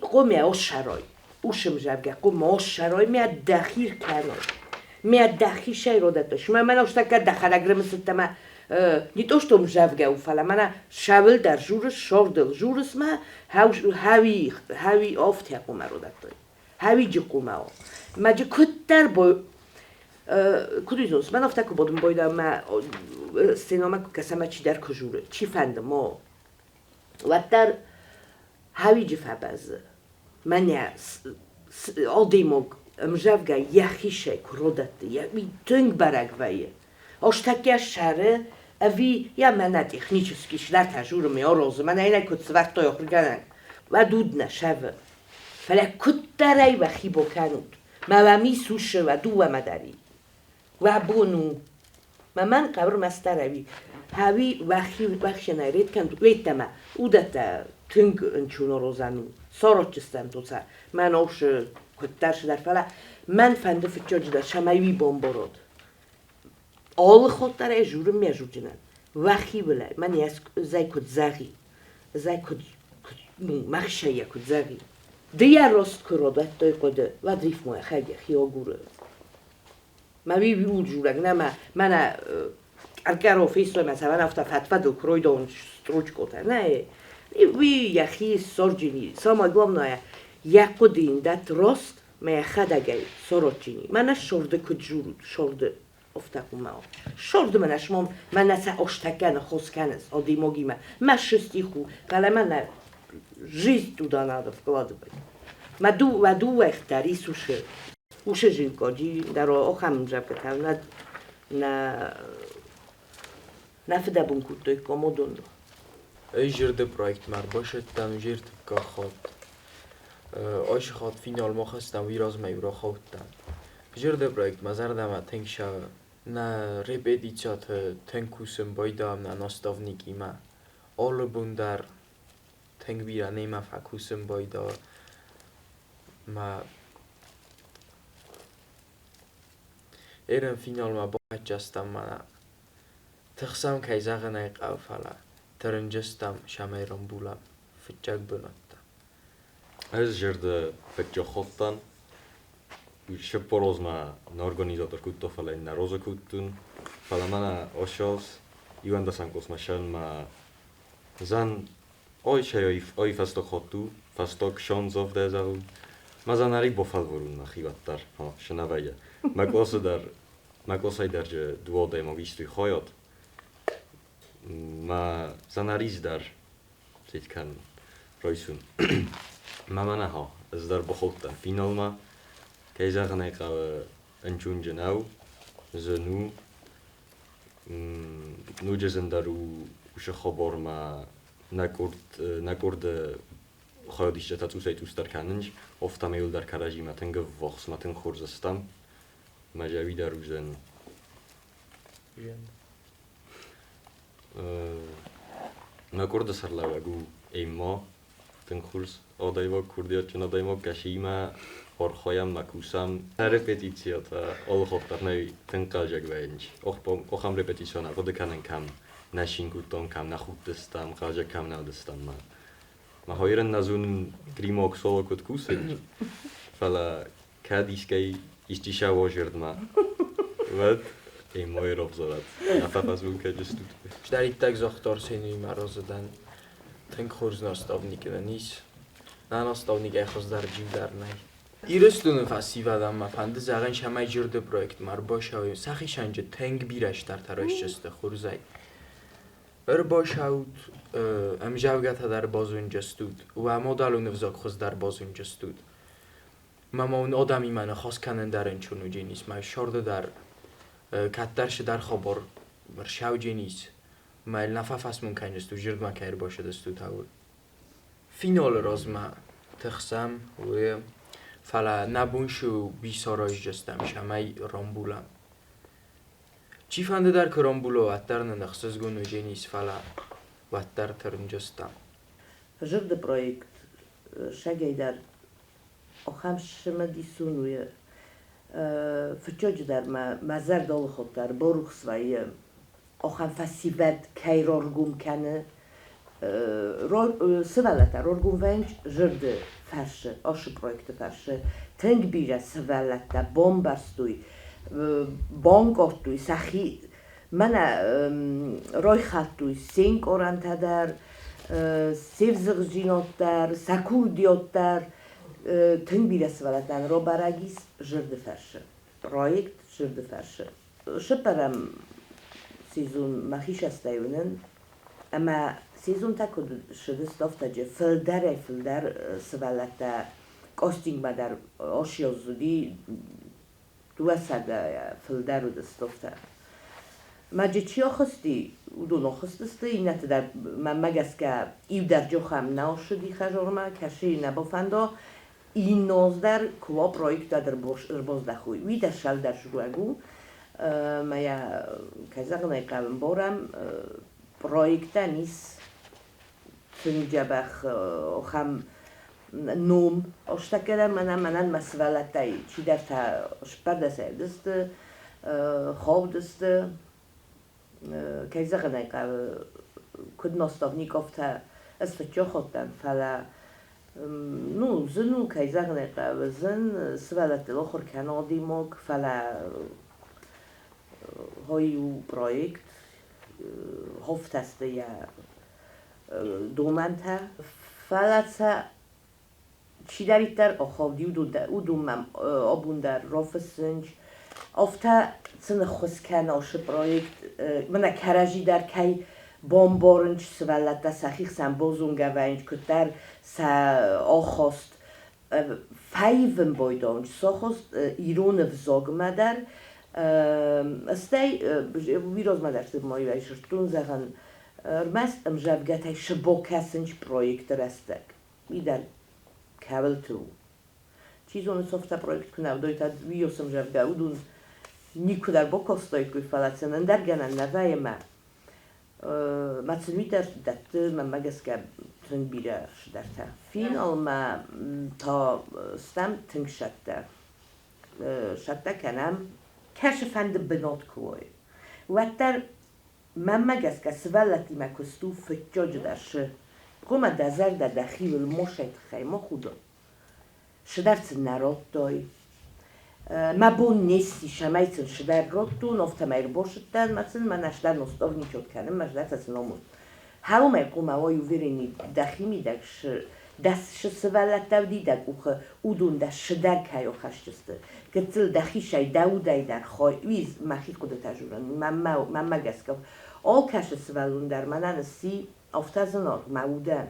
Хъуамӕ оссарой, усымзӕвгӕ хъуамӕ оссарой, мӕ дӕхи ркӕной. Мӕ дӕхицӕй родӕттой. Шмӕ мӕнӕ устӕккӕ дӕхӕдӕг рымысыдтӕ мӕ не то что мзӕвгӕ у, фӕлӕ мӕнӕ сӕуыл дӕр журыс, сордыл журыс мӕ хауи, хауи офтӕ хъуамӕ родӕттой. Хауиджы хъуамӕ о. Мӕ джы куыддӕр бой куыд уыдзон, мӕн афтӕ куы бодын бойда мӕ сценомӕ куы кӕсӕм, чидӕр куы журы, чи фӕнды мо. Уӕддӕр хауиджы фӕбӕззы. Мӕнӕ адӕймаг ӕмзӕвгӕ йӕхицӕй куы родӕтты, уый тынг бӕрӕг вӕййы. Ӕстӕккӕ ссары ӕви йӕ мӕнӕ технически цыдӕртӕ журы ме орозы, мӕнӕ йын ӕй куыд сӕвӕрдтой ахуыргӕнӕг, уӕд уд нӕ сӕвы. Фӕлӕ куыддӕр ӕй уӕхи бакӕнут, мӕ уӕм ис усы уӕ дыууӕмӕ дӕр и. Уӕ бон у. Мӕ мӕн хъӕуы ӕрмӕстдӕр ӕви ӕви уӕхи уӕхсӕнӕй ред кӕнут, уеддӕмӕ уыдӕттӕ тынг ӕнчунорозӕн у. Сороччыстӕм тоца. Мӕн охсы куыддӕр цыдӕр, фӕлӕ мӕн фӕнды фыццаджыдӕр, цӕмӕй уый бамбарат. Алы хатт дӕр ӕй журын ме журджынӕн. Уӕхи былӕй, мӕн зӕй куыд зӕгъи, зӕй куыд, ну, махсӕйӕ куыд зӕгъи. Ды йӕ рост куы родӕттой хъуыды, уӕд рифмӕ хӕйӕхи агуры. Мӕ уый у журӕг, нӕ мӕ, мӕнӕ ӕркӕро фестой мӕ цӕвӕн афтӕ фӕд-фӕдыл куыройдон строчкотӕ. Нӕ, уый йӕхи сорджини. Самое главное, йӕ хъуыды йын дӕтт рост, мӕ йӕхӕдӕгӕй сорочини. Мӕнӕ сорды куыд журут, сорды афтӕ хъуымӕ. Сорды мӕнӕ смон, мӕнӕ сӕ остӕккӕ ныхос кӕнынц адӕймагимӕ. Мӕ стих у, фӕлӕ мӕнӕ жизнь туда надо вкладывать. Мӕ дыууӕ дӕр ис усы. Усы зынкоджи дӕр охӕм ӕмдзӕвгӕтӕ нӕ нӕ нӕ фыдӕбон кодтой комодон. Ӕз зӕрдӕ проектмӕ ӕрбасадтам зӕрдыккаг хатт. Ацы хатт финалмӕ хӕцтам, уый размӕ-иу рахаудтам. Зӕрдӕ проект мӕ зӕрдӕмӕ тынг цӕуы. Нӕ репетициты тынг кусын байдайӕм нӕ наставникимӕ. Алы бон дӕр тынг бирӕ немӕ фӕкусын байдайы. Мӕ ерын финалмӕ бахӕццӕ стӕм мӕнӕ. Тыхсӕм, кӕй зӕгъын ӕй хъӕуы, фӕлӕ тырнджыстӕм, цӕмӕй рамбулӕм фыццаг бынӕттӕ. Ӕз зӕрдӕ фӕччохходтан. Шеппорозма на организатор кудто, фӕлӕ на роза кудтун. Фӕлӕ мӕнӕ ошос 11 косма шен ма зан ой шай ой фасток хотту, фасток шонзов дезару. Ма зан ари бофалворун ма хиваттар, ха, шенавая. Ма клосо ма клосай дарже дуоде магистри хойот. Ма зан ариз дар зиткан ройсун. Ма мана ха, ez dar бохолтан финалма. Кӕй зӕгъын ӕй хъӕуы, ӕнчунджы нӕу, зын у. Ноджы зындӕр у уыцы хабармӕ нӕ къорды хайадисджытӕ цъусӕй-цъусдӕр кӕнынц, афтӕ ма иуылдӕр кӕрӕдзимӕ тынг ӕввахс мӕ тынг хорз стӕм. Мӕ зӕуи дӕр уыдзӕн. Нӕ къорды сӕрлӕууӕг у Эмма, тынг хорз адӕймаг, курдиатджын адӕймаг, кӕсимӕ архайӕм мӕ кусӕм. Нӕ репетициятӕ алы хатт дӕр нӕ тынг хъӕлдзӕг вӕййынц. Ахӕм репетицион ахъуыды кӕнын кӕм нӕ цин кодтам, кӕм нӕ худтыстӕм, хъӕлдзӕг кӕм нӕ уыдыстӕм. Мӕ хойрӕн нӕ зонын гримог соло куыд кусы, фӕлӕ кӕд искӕй исчи сӕ уӕд Эммайы равзарӕд. Нӕ фӕфӕзмын кӕнджыстут. Чидӕриддӕр загъта Арсенимӕ разы дӕн. Тынг хорз наставник нын ис. Нӕ наставникӕй хуыздӕр джиу дӕр нӕй. Ирыстоны фӕсивӕдӕн мӕ фӕнды зӕгъын, цӕмӕй зӕрды проектмӕ ӕрбацӕуой. Сӕхицӕн тынг бирӕ стартӕ райсдзысты хорзӕй. Ӕрбацӕут, ӕмдзӕвгӕтӕ дӕр базондзыстут, уӕ мадӕлон ӕвзаг хуыздӕр базондзыстут. Мӕ ма уын адӕмимӕ ныхас кӕнын дӕр ӕнцон уыдзӕнис, мӕ сӕрды дӕр кӕддӕр цыдӕр хабар рцӕудзӕнис, мӕ йыл нӕ фӕфӕсмон кӕндзыстут, зӕрдмӕ кӕй ӕрбацыдыстут, ауыл. Финалы размӕ тыхсӕм, уый, фӕлӕ нӕ бон цы у, уый сараздзыстӕм, цӕмӕй рамбулӕм. Чифӕнды дӕр куы рамбула, уӕддӕр нын ӕхсызгон уыдзӕнис, фӕлӕ уӕддӕр тырнджыстӕм. Зӕрды проект сагӕй дӕр ахӕм цымыдисон у. Фыццаджы дӕр мӕ зӕрдӕ алы хатт дӕр барухс вӕййы, ахӕм фӕсивӕд кӕй раргом кӕны. Сывӕллӕттӕ раргом вӕййынц зӕрды фӕрцы, ацы проекты фӕрцы. Тынг бирӕ сывӕллӕттӕ бамбӕрстой, банкъардтой сӕхи, мӕнӕ райхӕлдтой се нкъарӕнтӕ дӕр, се взыгъддзинад дӕр, сӕ курдиат дӕр. Тынг бирӕ сывӕллӕттӕн рабӕрӕг ис зӕрды фӕрцы. Проект зӕрды фӕрцы. Цыппӕрӕм сезон мӕхи сӕстӕй уынын, ӕмӕ сезонтӕ куыд ссыдысты, афтӕ фылдӕрӕй-фылдӕр сывӕллӕттӕ кастингмӕ дӕр асиаз уыди, 200 фылдӕр уыдысты афтӕ. Мӕ чи ахызти, уыдон ахызтысты, иннӕты дӕр мӕнмӕ гӕсгӕ иу дӕр джохӕм нӕ ссыди хӕзормӕ, кӕсы нӕ бафӕнда, инноз дӕр куы уа проекттӕ дӕр ӕрбаздӕхой. Уый дӕр сӕлдӕр згуӕг у. Мӕ йӕ, кӕй зӕгъын ӕй хъӕуы, ӕмбарӕм, проектӕн ис тынг дзӕбӕх ахӕм ном. Астӕккӕ дӕр мӕнӕн мӕ сывӕллӕттӕй чидӕртӕ сбӕрдӕсӕй уыдысты, хаудысты. Кӕй зӕгъын ӕй хъӕуы, куыд наставник, афтӕ ӕз фӕччоходтӕн, фӕлӕ ну, зын у, кӕй зӕгъын ӕй хъӕуы, зын сывӕллӕттыл ахуыр кӕны адӕймаг, фӕлӕ хой у проект, хофтӕсты йӕ домӕнтӕ. Фӕлӕ сӕ чидӕриддӕр ахауди, уыдон мӕм абон дӕр рафыссынц. Афтӕ сын ӕххуыс кӕны ацы проект, мӕнӕ кӕрӕдзи дӕр кӕй бамбарынц сывӕллӕттӕ сӕхи хсӕн базонгӕ вӕййынц, куыддӕр сӕ ахаст фӕивын байдайынц сӕ ахаст ирон ӕвзагмӕ дӕр. Стӕй уый размӕ дӕр ма иуӕй сырдтон, зӕгъын, ӕрмӕст ӕмзӕвгӕтӕй цы бакӕсынц проекты рӕстӕг, уый дӕр кӕуылты у. Чи зоны, цофтӕ проект куы нӕ уыдой, та уый ӕмзӕвгӕ уыдон никуы дӕр бакодтаиккой, фӕлӕ сын ӕндӕр гӕнӕн нӕ вӕййы ӕмӕ мӕ сын уый дӕр дӕтты, мӕнмӕ гӕсгӕ, тынг бирӕ цыдӕртӕ. Финалмӕ та стӕм тынг сӕттӕ. Сӕттӕ кӕнӕм, кӕцы-фӕнды бынат куы уой, уӕддӕр мӕнмӕ гӕсгӕ сывӕллӕттимӕ куыст у фыццаджыдӕр шы. Хъуамӕ дӕ зӕрдӕ дӕхиуыл мосӕй тыххӕй ма худой. Цыдӕр сын нӕ радтай. Мӕ бон не сси, цӕмӕй сын цыдӕр радтон, афтӕмӕй ӕрбацыдтӕн мӕ сын мӕнӕ цыдӕр наставничат кӕнын, мӕ зӕрдӕ сын амонд. Хӕуымӕй хъуамӕ уай уверенный дӕхимидӕг, дӕ сывӕллӕттӕ уыди дӕ къухы, уыдон дӕ цыдӕр кӕй ахӕсдзысты. Гыццыл дӕхицӕй, дӕ удӕй дӕр хай, уый мӕхи хъуыдытӕ дзурын, мӕнмӕ гӕсгӕ. Алкӕцы сывӕллон дӕр мӕнӕн сси афтӕ зынаргъ мӕ удӕн.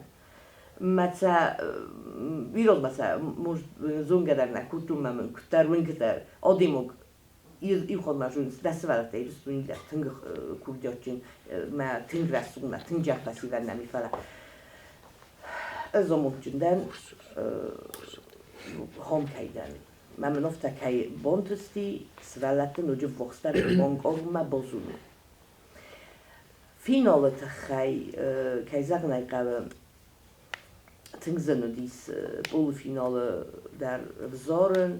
Мӕ ирон мӕ зонгӕ дӕр нӕ кодтон, мӕ мын куыддӕр уынгӕ адӕймаг иухатт ма зонынц, дӕ сывӕллӕттӕ Ирыстони дӕр тынг курдиатджын, мӕ тынг рӕсугъд, мӕ тынг джах фӕсивӕд нӕм и, фӕлӕ ӕз амондджын дӕн, хом кӕй дӕн. Мӕ мын афтӕ кӕй бантысти сывӕллӕтты ноджы ввахсдӕр банкъарынмӕ базонын. Финалы тыххӕй, кӕй зӕгъын ӕй хъӕуы, тынг зын уыдис полуфиналы дӕр ӕвзарын.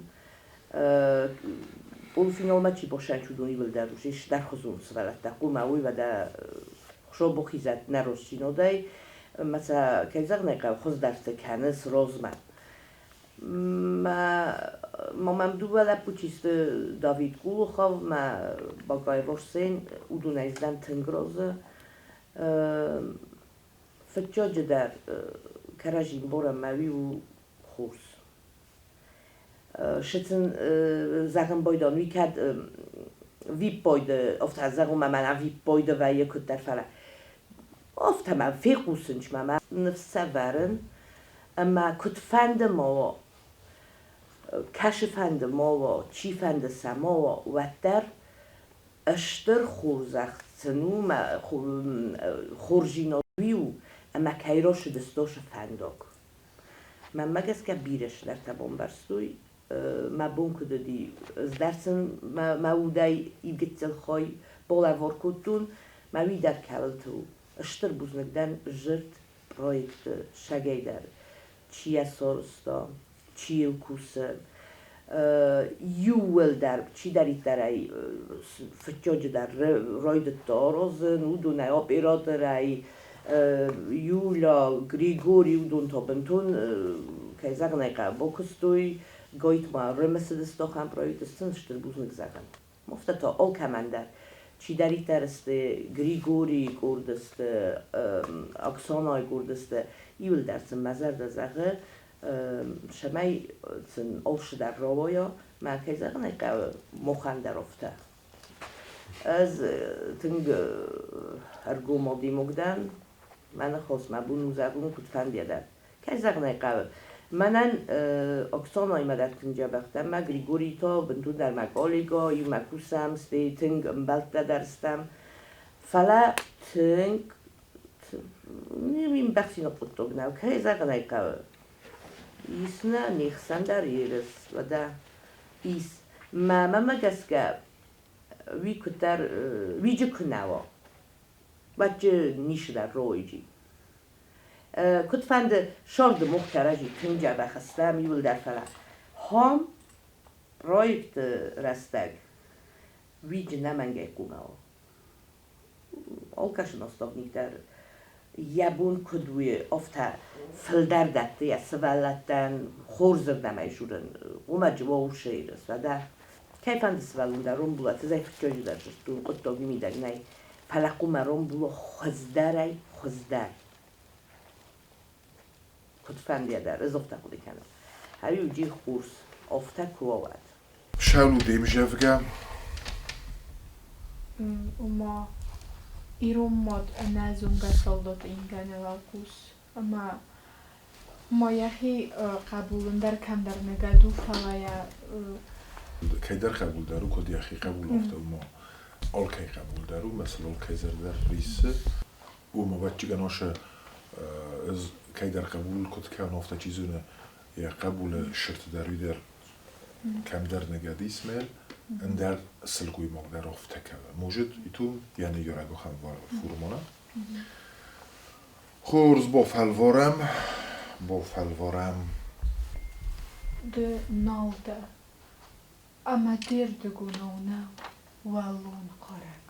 Полуфиналмӕ чи бахсӕнч, уыдон иууылдӕр уыдис дӕрхуызон сывӕллӕттӕ. Хъуамӕ уый уӕдӕ Хуыцау нӕ ростдзинадӕй ӕмӕ сӕ, кӕй зӕгъын ӕй хъӕуы, хуыздӕрты кӕнынц розмӕ. Ма мӕм дыууӕ лӕппу чи сты, Давид Кулухов мӕ Багаев Арсен, уыдонӕй дӕн тынг разы. Фыццаджыдӕр кӕрӕдзи ӕмбарӕм мӕ уый у хорз. Сытын зӕгъын байдайын, уый кӕд виппайды, афтӕ зӕгъон мӕ мӕнӕ виппайды вӕййы куыддӕр, фӕлӕ афтӕ мӕ фехъусынч мӕ мӕ ныфс сӕвӕрын ӕмӕ куыдфӕнды ма уа, кӕцыфӕнды ма уа, чифӕнды сӕ ма уа, уӕддӕр стыр хорзӕх сын у мӕ хорздзинад уый у, ӕмӕ кӕй рацыдысты фӕндаг. Мӕнмӕ гӕсгӕ бирӕ цыдӕртӕ бамбӕрстой. Мӕ бон куыд уыди, ӕз дӕр сын мӕ удӕй иу гыццыл хай балӕвар кодтон, мӕ уый дӕр кӕуылты у. Стыр бузныг дӕн зырд проекты сагӕй дӕр. Чи йӕ сарӕзта, чи йыл кусы, иууылдӕр, чидӕриддӕр ӕй фыццаджыдӕр райдыдта аразын, уыдонӕй операторӕй, Юля, Григорий, уыдон та бынтон, кӕй зӕгъын ӕй хъӕуы, бакуыстой, гайтма ӕрымысыдысты ахӕм проекты, сын стыр бузныг зӕгъын. Афтӕ та алкӕмӕн дӕр. Чидӕриддӕр сты Григорийы къорд сты, Оксанайы къорд сты, иуылдӕр сын мӕ зӕрдӕ зӕгъы, цӕмӕй сын алцыдӕр рауайа, мӕ кӕй зӕгъын ӕй хъӕуы, махӕн дӕр афтӕ. Ӕз тынг ӕргом адӕймаг дӕн, мӕ ныхас мӕ бон у зӕгъын куыдфӕндыйӕ дӕр. Кӕй зӕгъын ӕй хъӕуы, мӕнӕн Оксанаимӕ дӕр тынг дзӕбӕх дӕн, мӕ Григорий та бынтондӕр мӕ коллегӕ, иумӕ кусӕм, стӕй тынг ӕмбӕлттӕ дӕр стӕм. Фӕлӕ тынг ӕмбӕхсинаг хъуыддаг нӕу, кӕй зӕгъын ӕй хъӕуы. Ис нӕ не хсӕн дӕр ерыс, уӕдӕ ис. Мӕ мӕмӕ гӕсгӕ, уый куыддӕр уиджы куы нӕ уа, уӕд ницы дӕр ройджи. Куыдфӕнды сӕрды мох кӕрӕдзи тынг дзӕбӕх стӕм иуылдӕр, фӕлӕ хом проекты рӕстӕг уиджы нӕмӕнгӕй хъуамӕ уа. Алкӕцы наставник дӕр йӕ бон куыд у, афтӕ фылдӕр дӕтты йӕ сывӕллӕттӕн хорзырдӕм ӕй дзурын, уымӕ усы ирыс, уӕдӕ кӕйфӕнды сывӕллон дӕр ромбула, тызӕй фыццаджыдӕр зыдтон, хъуыддаг мидӕг нӕй, фӕлӕ хъуамӕ ромбула хуыздӕрӕй хуыздӕр. Куыдфӕндыйӕ дӕр ӕз афтӕ хъуыды кӕнын. Ӕви уыди хорз, афтӕ куы уа, уӕд. Шалу де мзӕвгӕ. Ома ирон мад ӕнӕзонгӕ салдаты ингӕны уӕлхъус ӕмӕ ма йӕхи хъӕбулын дӕр кӕмдӕр ныгӕд у, фӕлӕ йӕ Кӕйдӕр хъӕбул дӕр у, куыд йӕхи хъӕбул, афтӕ уымӕ алкӕй хъӕбул дӕр у, мӕ сын алкӕй зӕрдӕ дӕр риссы. Уым ӕвӕццӕгӕн ӕз кӕйдӕр хъӕбул куыд кӕнон, афтӕ чи зоны, Йӕ хъӕбулы сырт дӕр уый дӕр кӕмдӕр ныгӕд Исмел, ӕндӕр сылгоймаг дӕр афтӕ кӕны. Может, итум йӕ ныййарӕг ахӕм формула. Хорз, бафӕлварӕм, бафӕлварӕм. Ды нал дӕ, ӕмӕ де рдыгонау нӕу уӕллон хъарӕг.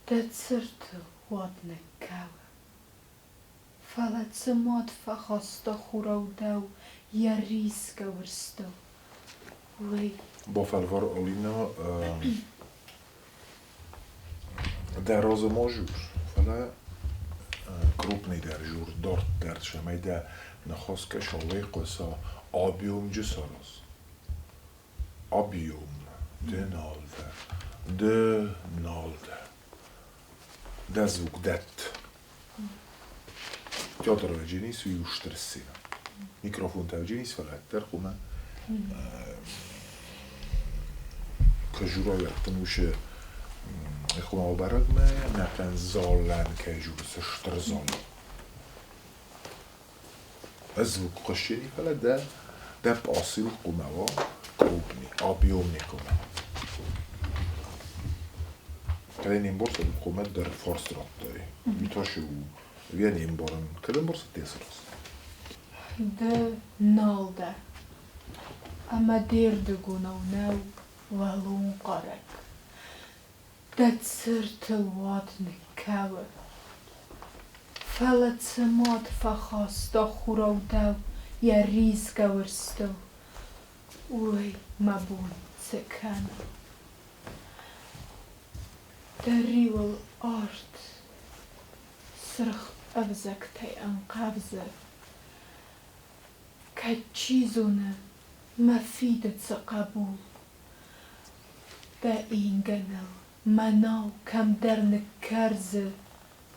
Дӕ цыртыл уад ныккӕуы. Фӕлӕ цы мад фӕхаста хурау дӕу йӕ рисгӕ уырзтыл, уый. Бафӕлвар, Алина, дӕ разы ма жур, фӕлӕ крупный дӕр жур, дарддӕр, цӕмӕй дӕ ныхас кӕсалӕй хъуыса, объемджы сараз. Объем, ды нал дӕ, ды нал дӕ. Дӕ звук дӕтт. Театр вӕдженис уый у стыр сценӕ. Микрофонтӕ вӕдженис, фӕлӕ ӕддӕр хъуамӕ кӕжурайӕгтын уышы хъуамӕ бӕрӕгмӕ нӕхъӕн залӕн кӕй журсы стыр зал. Звук хъуысчени, фӕлӕ дӕ дӕ пъасил хъуамӕ уа крупный, объемный хъуамӕ. Кӕд не мбарса, хъуамӕ дӕр фарст радтай. Уый та шы у, я не мбарын. Кӕд ӕмбарса, тесырс. Ды нал дӕ, ӕмӕ де рдыгонау нӕу уӕлон хъарӕг. Дӕ цыртыл уад ныккӕуы. Фӕлӕ цы мад фӕхаста хурау дӕу йӕ ризгӕ уырзтыл, уый мӕ бон цы кӕна? Дӕ риуыл арт цыргъ ӕвзӕгтӕй ӕнхъӕвзы. Кӕд чи зоны, мӕ фидыцы хъӕбул, Дӕ ингӕныл мӕнау кӕмдӕр ныккӕрзы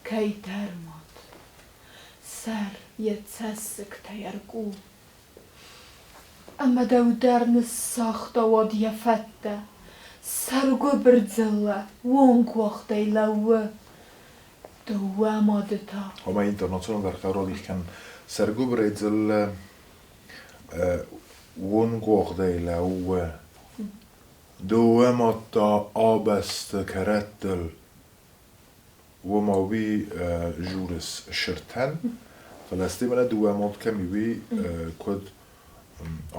кӕйдӕр мад. Сӕр йӕ цӕссыгтӕй ӕркъул. Ӕмӕ дӕу дӕр ныссагъта уӕд йӕ фӕттӕ. Сӕргуыбыр дзыллӕ уонгуагъдӕй лӕууы. Дыууӕ мады та. Ома интернационал дӕр хъӕродих кӕн сӕргуыбырӕй дзыллӕ уонгуагъдӕй лӕууы. Дыууӕ мад та абӕсты кӕрӕттыл уома уый журыс сыртӕн, фӕлӕ стӕй мӕнӕ дыууӕ мад кӕм и, уый куыд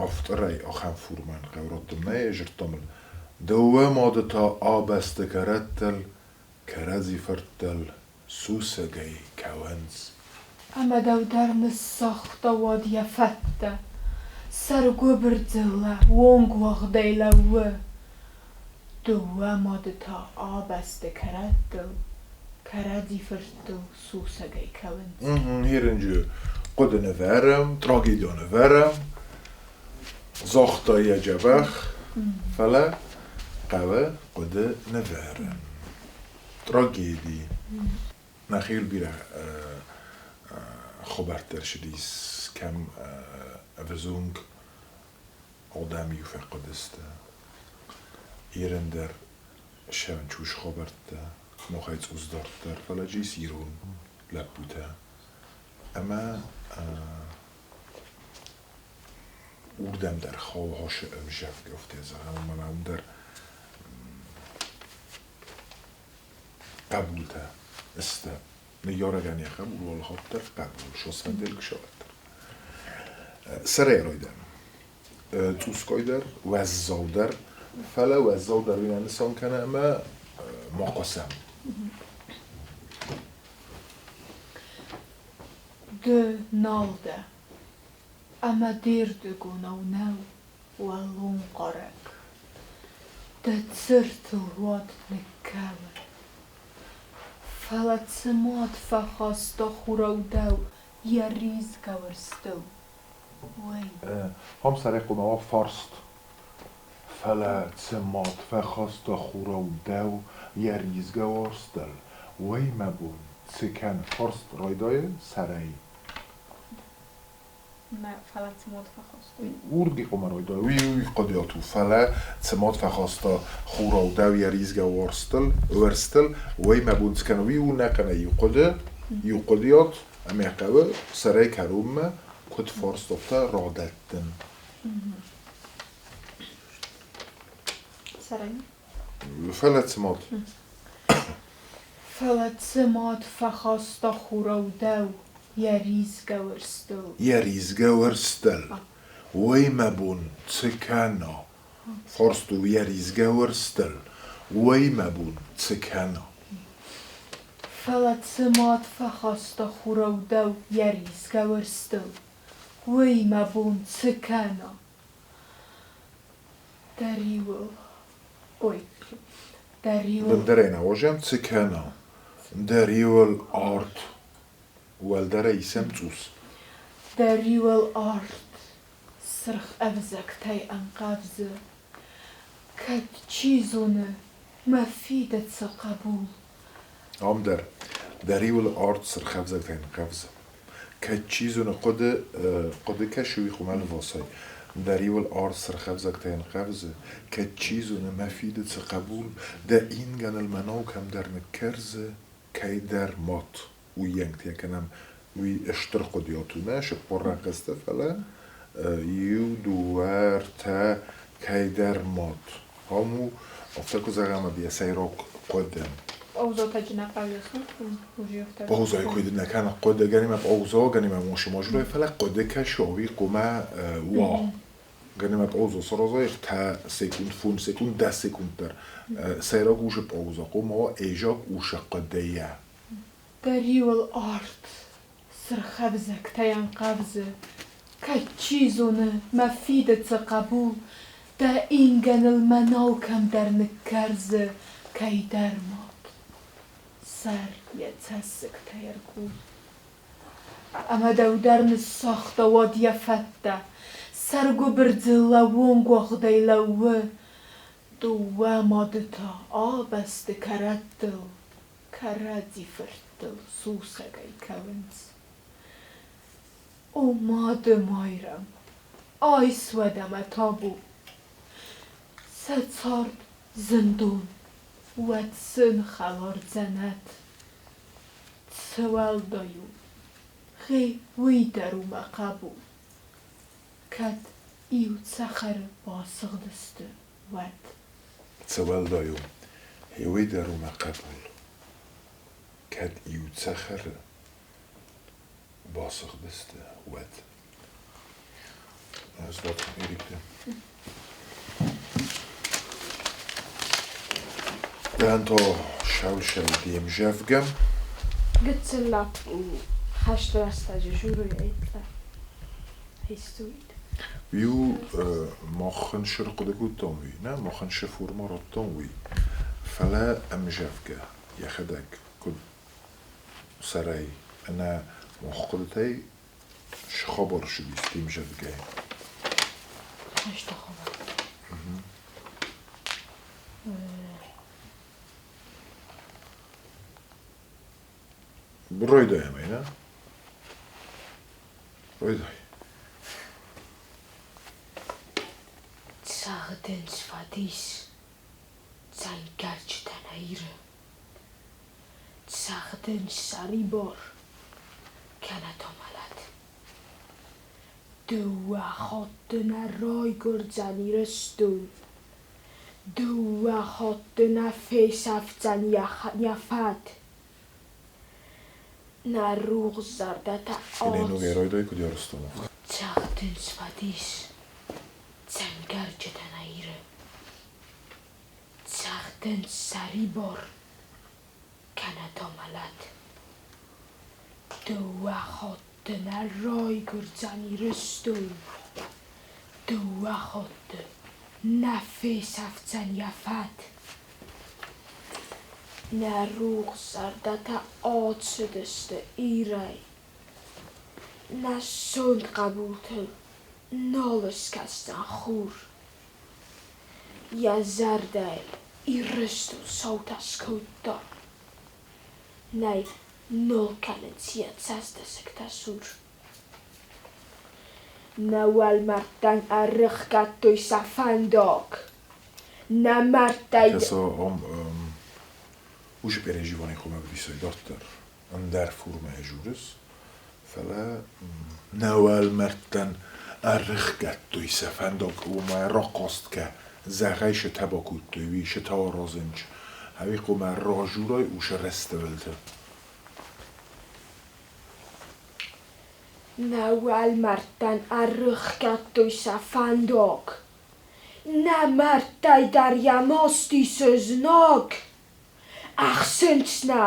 авторӕй ахӕм формӕн хъӕуы нӕ зырдтам ыл. Дыууӕ мады та абӕсты кӕрӕттыл кӕрӕдзи фырттыл сусӕгӕй кӕуынц. Ӕмӕ дӕу дӕр ныссагъта уӕд йӕ фӕттӕ. Сӕргуыбыр дзыллӕ уонгуагъдӕй лӕууы. Дыууӕ мады та абӕсты кӕрӕттыл, кӕрӕдзи фырттыл сусӕгӕй кӕуынц. Херынджы хъуыды нывӕрӕм, трагедион нывӕрӕм, загъта йӕ дзӕбӕх, фӕлӕ хъӕуы хъуыды нывӕрын. Трагеди. Нӕхиуыл бирӕ хабӕрттӕ ӕрцыдис, кӕм ӕвзонг адӕм-иу фӕхъуыдысты. Ирӕн дӕр сӕнчус хабӕрттӕ, махӕй цъус дарддӕр, фӕлӕ ис ирон лӕппутӕ. Ӕмӕ уырдӕм дӕр хауы ӕмзӕвгӕ, афтӕ зӕгъӕм, ӕмӕ уым дӕр хъӕбултӕ сты. Ныййарӕгӕн йӕ хъӕбул уӕлхатт дӕр хъӕбул, сосвӕндӕлг сӕвӕрддӕр. Сӕрӕй райдӕн. Цъусгай дӕр, уӕззау дӕр, фӕлӕ уӕззау дӕр уый нӕ нысан кӕны ӕмӕ ма хъусӕм. Ды нал дӕ, ӕмӕ де рдыгонау нӕу уӕллон хъарӕг. Дӕ цыртыл уад ныккӕуы. Фӕлӕ цы мад фӕхаста хурау дӕу йӕ ризгӕ уырзтыл, уый. Хам сӕрӕй хъуамӕ уа фарст. Фӕлӕ цы мад фӕхаста хурау дӕу йӕ ризгӕ уарзтыл, уый мӕ бон цы кӕн фарст райдайы сӕрӕй. Фӕлӕ цы мад фӕхаста? Уырдыгӕй хъуамӕ райдайа. Уый уый хъуыдыйад у. Фӕлӕ цы мад фӕхаста хурау дӕу йӕ ризгӕ уарзтыл, уӕрстыл, уый мӕ бон цы кӕна, уый у нӕ кӕнӕ иу хъуыды, иу хъуыдыйад, ӕмӕ хъӕуы сӕрӕй кӕронмӕ куыд Куыд фарст, афтӕ радӕттын. Сӕрӕй. Фӕлӕ цы мад? Фӕлӕ цы мад фӕхаста хурау дӕу йӕ ризгӕ уӕрстыл. Йӕ ризгӕ уӕрстыл. Ой, мӕ бон, цы кӕна? Фарст у йӕ ризгӕ уӕрстыл. Ой, мӕ бон, цы кӕна? Фӕлӕ цы мад фӕхаста хурау дӕу йӕ ризгӕ уӕрстыл, уый, мӕ бон, цы кӕна? Дӕ риуыл, ой, дӕ риуыл. Бындӕрӕй науазӕм, цы кӕна? Дӕ риуыл арт, уӕлдӕрӕй исӕм цъус. Дӕ риуыл арт, сырх ӕвзӕгтӕй ӕнхъӕвзы. Кӕд, чи зоны, мӕ фидыцы хъӕбул. Ам дӕр дӕ риуыл арт сырх ӕвзӕгтӕй ӕнхъӕвзы. Кӕд, чи зоны, хъуыды, хъуыды кӕсы уый хъуымӕ лвасай. Дӕ риуыл арт сырх ӕвзӕгтӕй ӕнхъӕвзы. Кӕд, чи зоны, мӕ фидыцы хъӕбул, дӕ ингӕныл мӕнау кӕмдӕр ныккӕрзы, кӕйдӕр мӕт. Уыйӕнгтӕ кӕнӕм, уый стыр хъуыдыйад у, нӕ цыппор рахъӕцтӕ, фӕлӕ иу, дыууӕ, ӕртӕ, кӕйдӕр мад. Ам у, афтӕ куы зӕгъӕм, йӕ сӕйраг хъуыды. Паузайы куыд нӕ кӕны хъуыды, гӕнимӕ пауза, гӕнимӕ моши-можурай, фӕлӕ хъуыды кӕсы, хъуымӕ уа. Гӕнимӕ пауза саразай ӕртӕ секунд, фондз секунд, дӕс секунд дӕр. Сӕйраг уже пауза, хъуымӕ уа ӕзаг усы хъуыдыйӕ. Дӕ риуыл арт сырхӕвзӕгтӕй ӕнхъӕвзы, Кӕд, чи зоны, мӕ фидыцы хъӕбул Дӕ ингӕныл мӕнау кӕмдӕр ныккӕрзы Кӕйдӕр мад. Сӕр йӕ цӕссыгтӕй ӕркъул. Ӕмӕ дӕу дӕр ныссагъта уӕд йӕ фӕттӕ, Сӕргуыбыр дзыллӕ уонгуагъдӕй лӕууы, Дыууӕ мады та абӕсты кӕрӕттыл Кӕрӕдзи фырттыл сусӕгӕй кӕуынц. О Мады Майрӕм, айс уӕдӕ мӕ табу! Сӕ цард зындон, уӕд сын хӕлар дзӕнӕт. Цы уӕлдай у, гъе уый дӕр у мӕ хъӕбул. Кӕд иу цӕхӕры басыгъдысты, уӕд. Цы уӕлдай у, гъе уый дӕр у мӕ хъӕбул. Кӕд иу цӕхӕры басыгъдысты, уӕд. Ez volt Erikte. Tehát a Selsel Гыццыл лӕппу хӕсты рӕстӕджы жюрийы истуид. Иу махӕн ӕрхъуыды кодтам уый, нӕ махӕн цы формӕ радтам уый, фӕлӕ ӕмзӕвгӕ йӕхӕдӕг куыд сӕрӕй ӕнӕ мах хъуыдытӕй цы хабар ссыдис де мзӕвгӕйы? Хӕсты хабар. Райдайӕм ӕй, нӕ? Райдай. Цӕгъдынц фӕдис цӕнгӕрджытӕ нӕ Иры. Цӕгъдынц сӕрибар, кӕнӕ та мӕлӕт. Дыууӕ хатты нӕ райгуырдзӕн Ирыстон. Дыууӕ хатты нӕ фесӕфдзӕн йӕ фӕд. Нӕ рухс зӕрдӕтӕ Ногӕй райдай, куыд Ирыстон, афтӕ. Цӕгъдынц фӕдис цӕнгӕрджытӕ нӕ Иры. Цӕгъдынц сӕрибар, кӕнӕ та мӕлӕт. Дыууӕ хатты нӕ райгуырдзӕн Ирыстон. Дыууӕ хатты нӕ фесӕфдзӕн йӕ фӕд. Нӕ рухс зӕрдӕтӕ ацыдысты Ирӕй. Нӕ сонт хъӕбултыл нал ыскӕсдзӕн хур. Йӕ зӕрдӕйыл Ирыстон саутӕ скодта. Нӕй, нал кӕнынц йӕ цӕстысыгтӕ сур. Нӕ уӕлмӕрдтӕн ӕрыхгӕдтой сӕ фӕндаг. Нӕ мӕрдтӕй Кӕса ам уже переживание хомӕ висой дарддӕр. Ӕндӕр формӕйы журыс. Фӕлӕ нӕ уӕлмӕрдтӕн ӕрыхгӕдтой сӕ фӕндаг, уымӕ рахъасткӕ, зӕгъӕй сытӕ бакодтой, уый сытӕ аразынч, ӕви хъуамӕ ражурай усы рӕстӕвӕлты. Нӕ уӕлмӕрдтӕн ӕрыхгӕдтой сӕ фӕндаг. Нӕ мӕрдтӕй дӕр йӕ маст исы знаг. Ӕхсынц нӕ,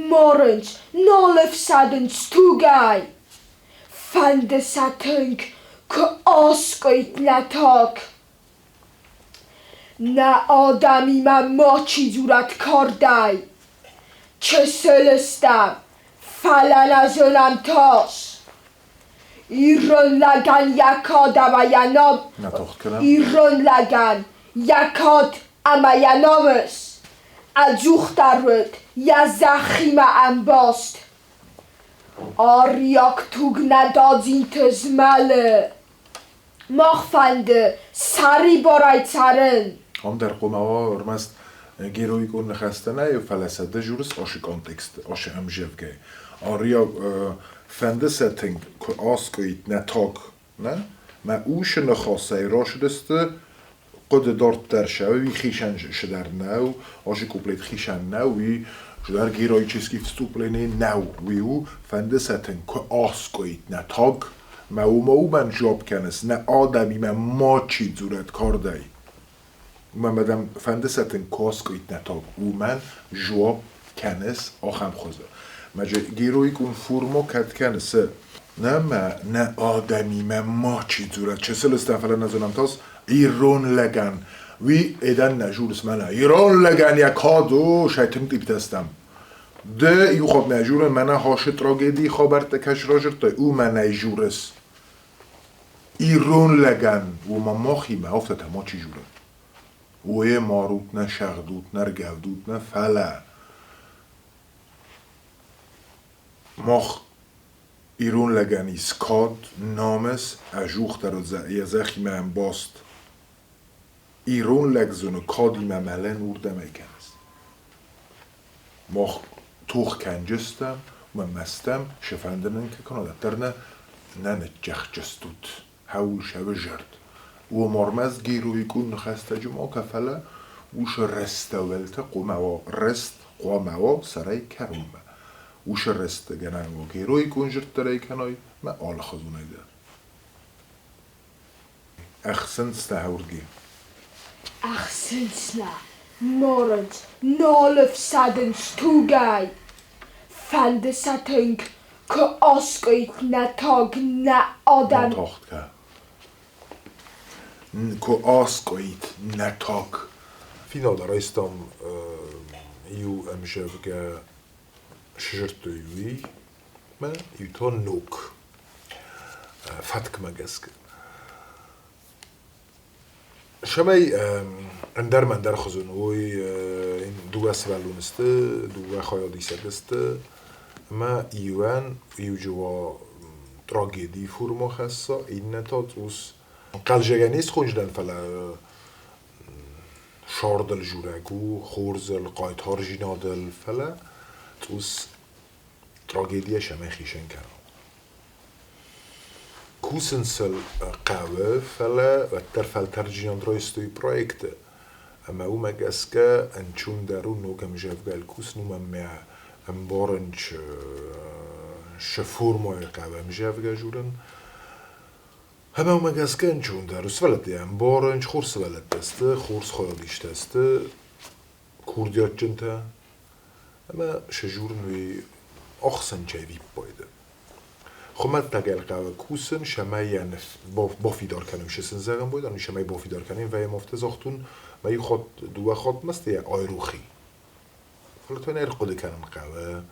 марынц, нал ӕфсӕдынц тугӕй. Фӕнды сӕ тынг, куы аскъуыйт нӕ таг. Нӕ адӕмимӕ мачи дзурӕд кардӕй. Чысыл ыстӕм, фӕлӕ нӕ зонӕм тас. Ирон лӕгӕн йӕ кад ӕмӕ йӕ ном Нӕ тагъд кӕнӕм. Ирон лӕгӕн йӕ кад ӕмӕ йӕ намыс ӕдзухдӕр уыд йӕ зӕххимӕ ӕмбаст. Ариаг туг нӕ дадзинты змӕлы. Мах фӕнды сӕрибарӕй цӕрын. Ам дӕр хъуамӕ уа ӕрмӕст героикон ныхӕстӕ нӕ, фӕлӕ сӕ ды журыс ашы контексты, ашы ӕмзӕвгӕйы. Ариаг фӕнды сӕ тынг куы аскъуыид нӕ таг, нӕ? Мӕ усы ныхасӕй рашыдысты хъуыды дарддӕр сӕ уый хицӕн цыдӕр нӕу, ашы куплет хицӕн нӕу, уый цыдӕр героический вступление нӕу. Уый у, фӕнды сӕ тынг куы аскъуыид нӕ таг, мӕ уымӕ уымӕн жуапп кӕныс, нӕ адӕмимӕ мачи дзурӕд кардӕй. Уымӕн мӕ дӕм фӕнды сӕ тынг куы аскъуыид нӕ таг, уымӕн жуапп кӕныс ахӕм хуызы. Мӕ же героикон форма кӕд кӕныс? Нӕ мӕ нӕ адӕмимӕ мачи дзурӕд, чысыл ыстӕм, фӕлӕ нӕ зонӕм тас, ирон лӕгӕн. Уый эдӕн нӕ журыс мӕнӕ. Ирон лӕгӕн йӕ кад у, сӕ тынг тъипптӕ стӕм. Ды иу хатт нӕ журын, мӕнӕ хашы трагедийы хабӕрттӕ кӕс ражырдтай, у мӕнӕй журыс. Ирон лӕгӕн уымӕ махимӕ афтӕтӕ мачи журы. Уе марут нӕ, сӕгъдут нӕ, ргӕвдут нӕ, фӕлӕ мах ирон лӕгӕн ис кад, намыс, ӕзухдӕр йӕ зӕххимӕ ӕмбаст. Ирон лӕг зоны кадимӕ мӕлӕн уырдӕм ӕй кӕныс. Мах тох кӕнджыстӕм, уымӕ мӕстӕм, шы фӕнды нын кӕ кӕна, дӕддӕр нӕ нӕ ныджджӕхджыстут, хӕуыл сӕвзӕрд. Уым ӕрмӕст героикон ныхӕстӕджы ма кӕ, фӕлӕ уышы рӕстӕуӕлтӕ хъуамӕ уа, рӕст хъуамӕ уа сӕрӕй кӕронмӕ. Уышы рӕсты гӕнӕн уа героикон зырддӕрӕй кӕной, мӕ алыхуызонӕй дӕр. Ӕхсынцтӕ хӕрдги. Ӕхсынцтӕ марынц, нал ӕфсӕдынц тугӕй. Фӕнды сӕ тынг, куы аскъуыйт нӕ таг, нӕ адӕм. Тагъд кӕ. Куы аскъуыйт нӕ таг. Финалы райстам иу ӕмзӕвгӕ сзырдтой уый мӕ иу та ног фӕткмӕ гӕсгӕ. Цӕмӕй ӕндӕр ма ӕндӕр хузӕн уой, дууӕ сывӕллоны сты, дууӕ хайадисӕг сты, ӕма иуӕн иу трагедий формӕ хӕсса, иннӕ та цъус хъӕлзӕгӕн не схонждӕн, фӕлӕ сардыл журӕг у, хорзыл, хъайтарджинадыл, фӕлӕ цъус трагедийӕ сӕмӕй хицӕн кӕна. Кусын сыл хъӕуы, фӕлӕ уӕддӕр фӕлтӕрдджынад райстой проекты. Ӕмӕ уымӕ гӕсгӕ ӕнцондӕр у ног ӕмзӕвгӕйыл кусын, уымӕн ӕмӕ ӕмбарын цы формӕйы хъӕуы ӕмзӕвгӕ журын. Ӕмӕ уымӕ гӕсгӕ ӕнцондӕр у. Сывӕллӕттӕ ӕмбарын, хорз сывӕллӕттӕ сты, хорз хайадистӕ сты, курдиатджынтӕ. Ӕмӕ сӕ журын уый ӕхсӕнчӕй виппайды. Хуымӕтӕг ӕлхъӕвы кусын, цӕмӕй йӕ бафидар кӕнын, цы сын зӕгъын бойдан, цӕмӕй бафидар кӕнын, вӕййӕм афтӕ загътон, мӕ иу хатт, дыууӕ хатт ма йӕ айрохи. Фӕлӕ та ӕрхъуыды кӕнын хъӕуы.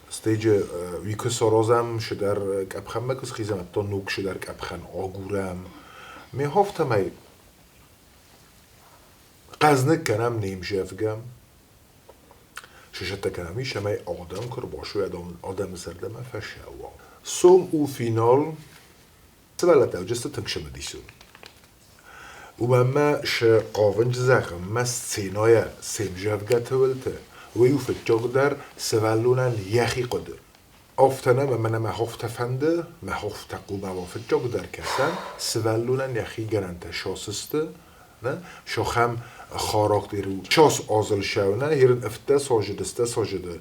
Стейджы уый куы саразӕм, цыдӕр къӕпхӕнмӕ куы схизӕм, то ног цыдӕр къӕпхӕн агурӕм. Ме афтӕмӕй хъӕзныг кӕнӕм не мзӕвгӕ. Сысӕттӕ кӕнӕм ис, цӕмӕй адӕм куы ӕрбасой, адӕмы зӕрдӕмӕ фӕсӕуа. Сом у финал. Сывӕллӕттӕ уыдысты тынг цымыдисон. Уымӕн ма сӕ хъавынц зӕгъынмӕ сценӕйӕ се мзӕвгӕты уылты. Уый у фыццагдӕр сывӕллонӕн йӕхи хъуыды. Афтӕ нӕ, мӕнӕ мӕ афтӕ фӕнды, мӕ афтӕ хъуамӕ уа фыццагдӕр кӕсӕн, сывӕллонӕн йӕхи гӕнӕнтӕ сасысты, нӕ, сахӕм характер у. Час азыл сӕунӕ, ерын ӕфтӕ сажыды, стӕ сажыды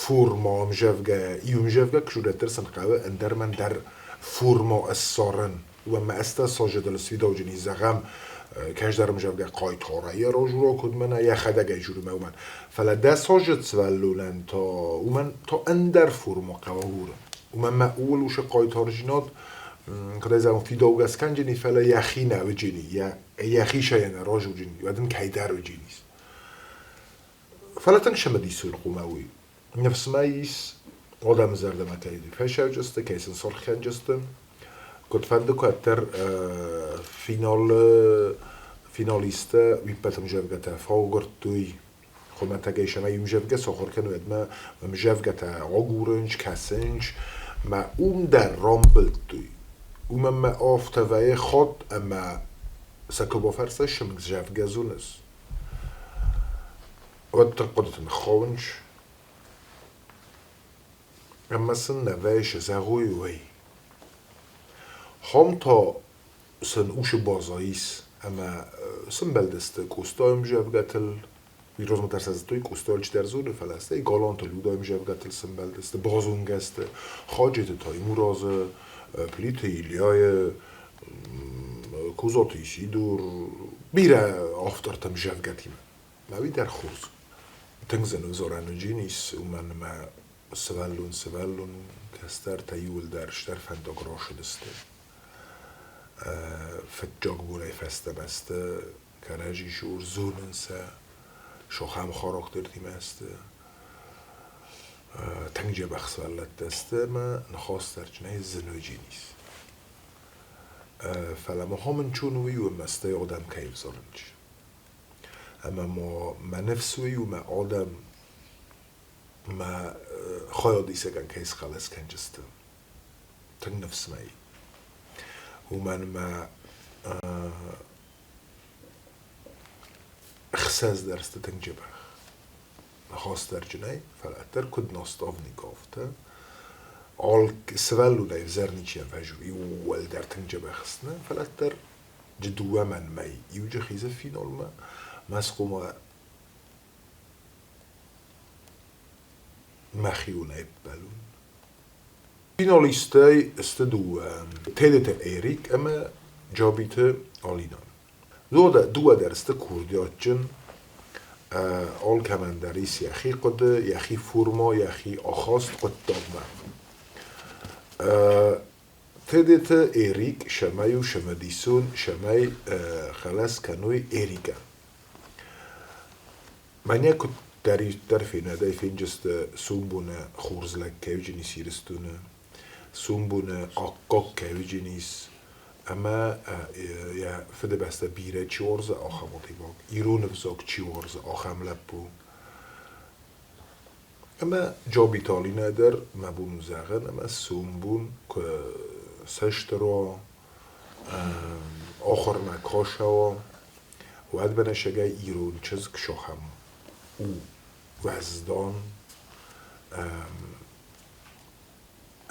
форма ӕмзӕвгӕ, иу ӕмзӕвгӕ куы сын хъӕуы ӕндӕр мӕн дӕр форма ссарын. Уӕмӕ ӕстӕ сажыдыл свидауджыни зӕгъӕм, кӕсдӕр ӕмзӕвгӕ хъайтарӕй разура куыд мӕнӕ йӕхӕдӕг ӕй журмӕ уымӕн. Фӕлӕ дӕ сажыд сывӕллонӕн та уымӕн та ӕндӕр форма хъӕуы агурын. Уымӕн мӕ ууыл уышы хъайтарджинад, куыд ӕй зӕгъон, фидаугӕ скӕнджыни, фӕлӕ йӕхи нӕ уыджыни, йӕхи сӕйӕ нӕ разуджыни, уӕд ын кӕйдӕр уыджынис. Фӕлӕ тынг цымыдисон хъуамӕ уый. Ныфс мӕ ис, адӕмы зӕрдӕмӕ кӕй фӕсӕуджысты, кӕй сын саргъ кӕнджысты. Куыдфӕнды кӕддӕр финалы финалисттӕ уиппӕт ӕмзӕвгӕтӕ фӕугуырдтой хуымӕтӕгӕй сӕмӕ ӕмзӕвгӕ сахуыр кӕны, уӕдмӕ ӕмзӕвгӕтӕ агурынч, кӕсынч, мӕ уым дӕр рамбылдтой. Уымӕн мӕ афтӕ вӕййы хатт ӕмӕ сӕ куы бафӕрсай, цы зоныс, уӕддӕр хъуыдыты ныххауынч, ӕмӕ сын нӕ вӕййы зӕгъой, уый. Хом та сын усы база ис ӕмӕ сымбӕлдысты Къостайы ӕмзӕвгӕтыл, уый размӕ дӕр сӕ зыдтой, Къостайыл чидӕр дзуры, фӕлӕ стӕй Галанты Людайы ӕмзӕвгӕтыл сымбӕлдысты, базонгӕ сты Хаджеты Таймуразы, Плиты Ильяйы, Козаты Исидор, бирӕ авторты ӕмзӕвгӕтимӕ. Мӕ уый дӕр хорз. Тынг зын ӕвзарӕн уыджын ис, уымӕн ӕмӕ сывӕллон сывӕллон у, кӕстӕртӕ иууылдӕр стыр фӕндаг рацыдысты. Фыццаг бонӕй фӕстӕмӕ сты кӕрӕдзи цур, зонынц сӕ, сахӕм характертимӕ сты. Тынг дзӕбӕх сывӕллӕттӕ сты ӕмӕ ныхас дӕр нӕй зын уыджын ис. Фӕлӕ махӕн ӕнцон уый у, ӕмӕ стӕй адӕм кӕй ӕвзарынц. Ӕмӕ ма мӕ ныфс уый у, мӕ адӕм мӕ хайадисӕгӕн кӕй схъӕлӕс кӕнджысты. Тынг ныфс мӕ и. Уымӕн мӕ ӕхсӕз дӕр сты тынг дзӕбӕх. Ныхасдӕрджынӕй, фӕлӕ ӕддӕр куыд наставник афтӕ. Сывӕллонӕй ӕвзӕр ничи ӕвӕзуы, иууылдӕр тынг дзӕбӕх сты, фӕлӕ ӕддӕр дыууӕ мӕнмӕ иуджы хизы финалмӕ, мӕ схъомӕ мӕхионӕй ӕппӕлон. Финалисттӕй сты дыууӕ: Тедеты Эрик ӕмӕ Джабиты Алинӕ. Дыууӕ дӕр сты курдиатджын, алкӕмӕн дӕр ис йӕхи хъуыды, йӕхи формӕ, йӕхи ахаст хъуыддагмӕ. Тедеты Эрик сӕмӕй у цымыдисон, сӕмӕй хъӕлӕс кӕной Эрикӕн. Мӕнӕ куыддӕриддӕр фенӕдӕй фенджысты сомбоны хорз лӕг кӕуджынис Ирыстоны, сомбоны аккаг кӕуджынис ӕмӕ йӕ фыдыбӕстӕ бирӕ чи уарзы, ахӕм адӕймаг, ирон ӕвзаг чи уарзы, ахӕм лӕппу. Ӕмӕ Джабиты Алинӕ дӕр, мӕ бон у зӕгъын, ӕмӕ сомбон куы сыстыр уа, ахуырмӕ кӕсӕуа, уӕд бӕнӕсӕгӕй ирон чызг сахӕм у уӕздан,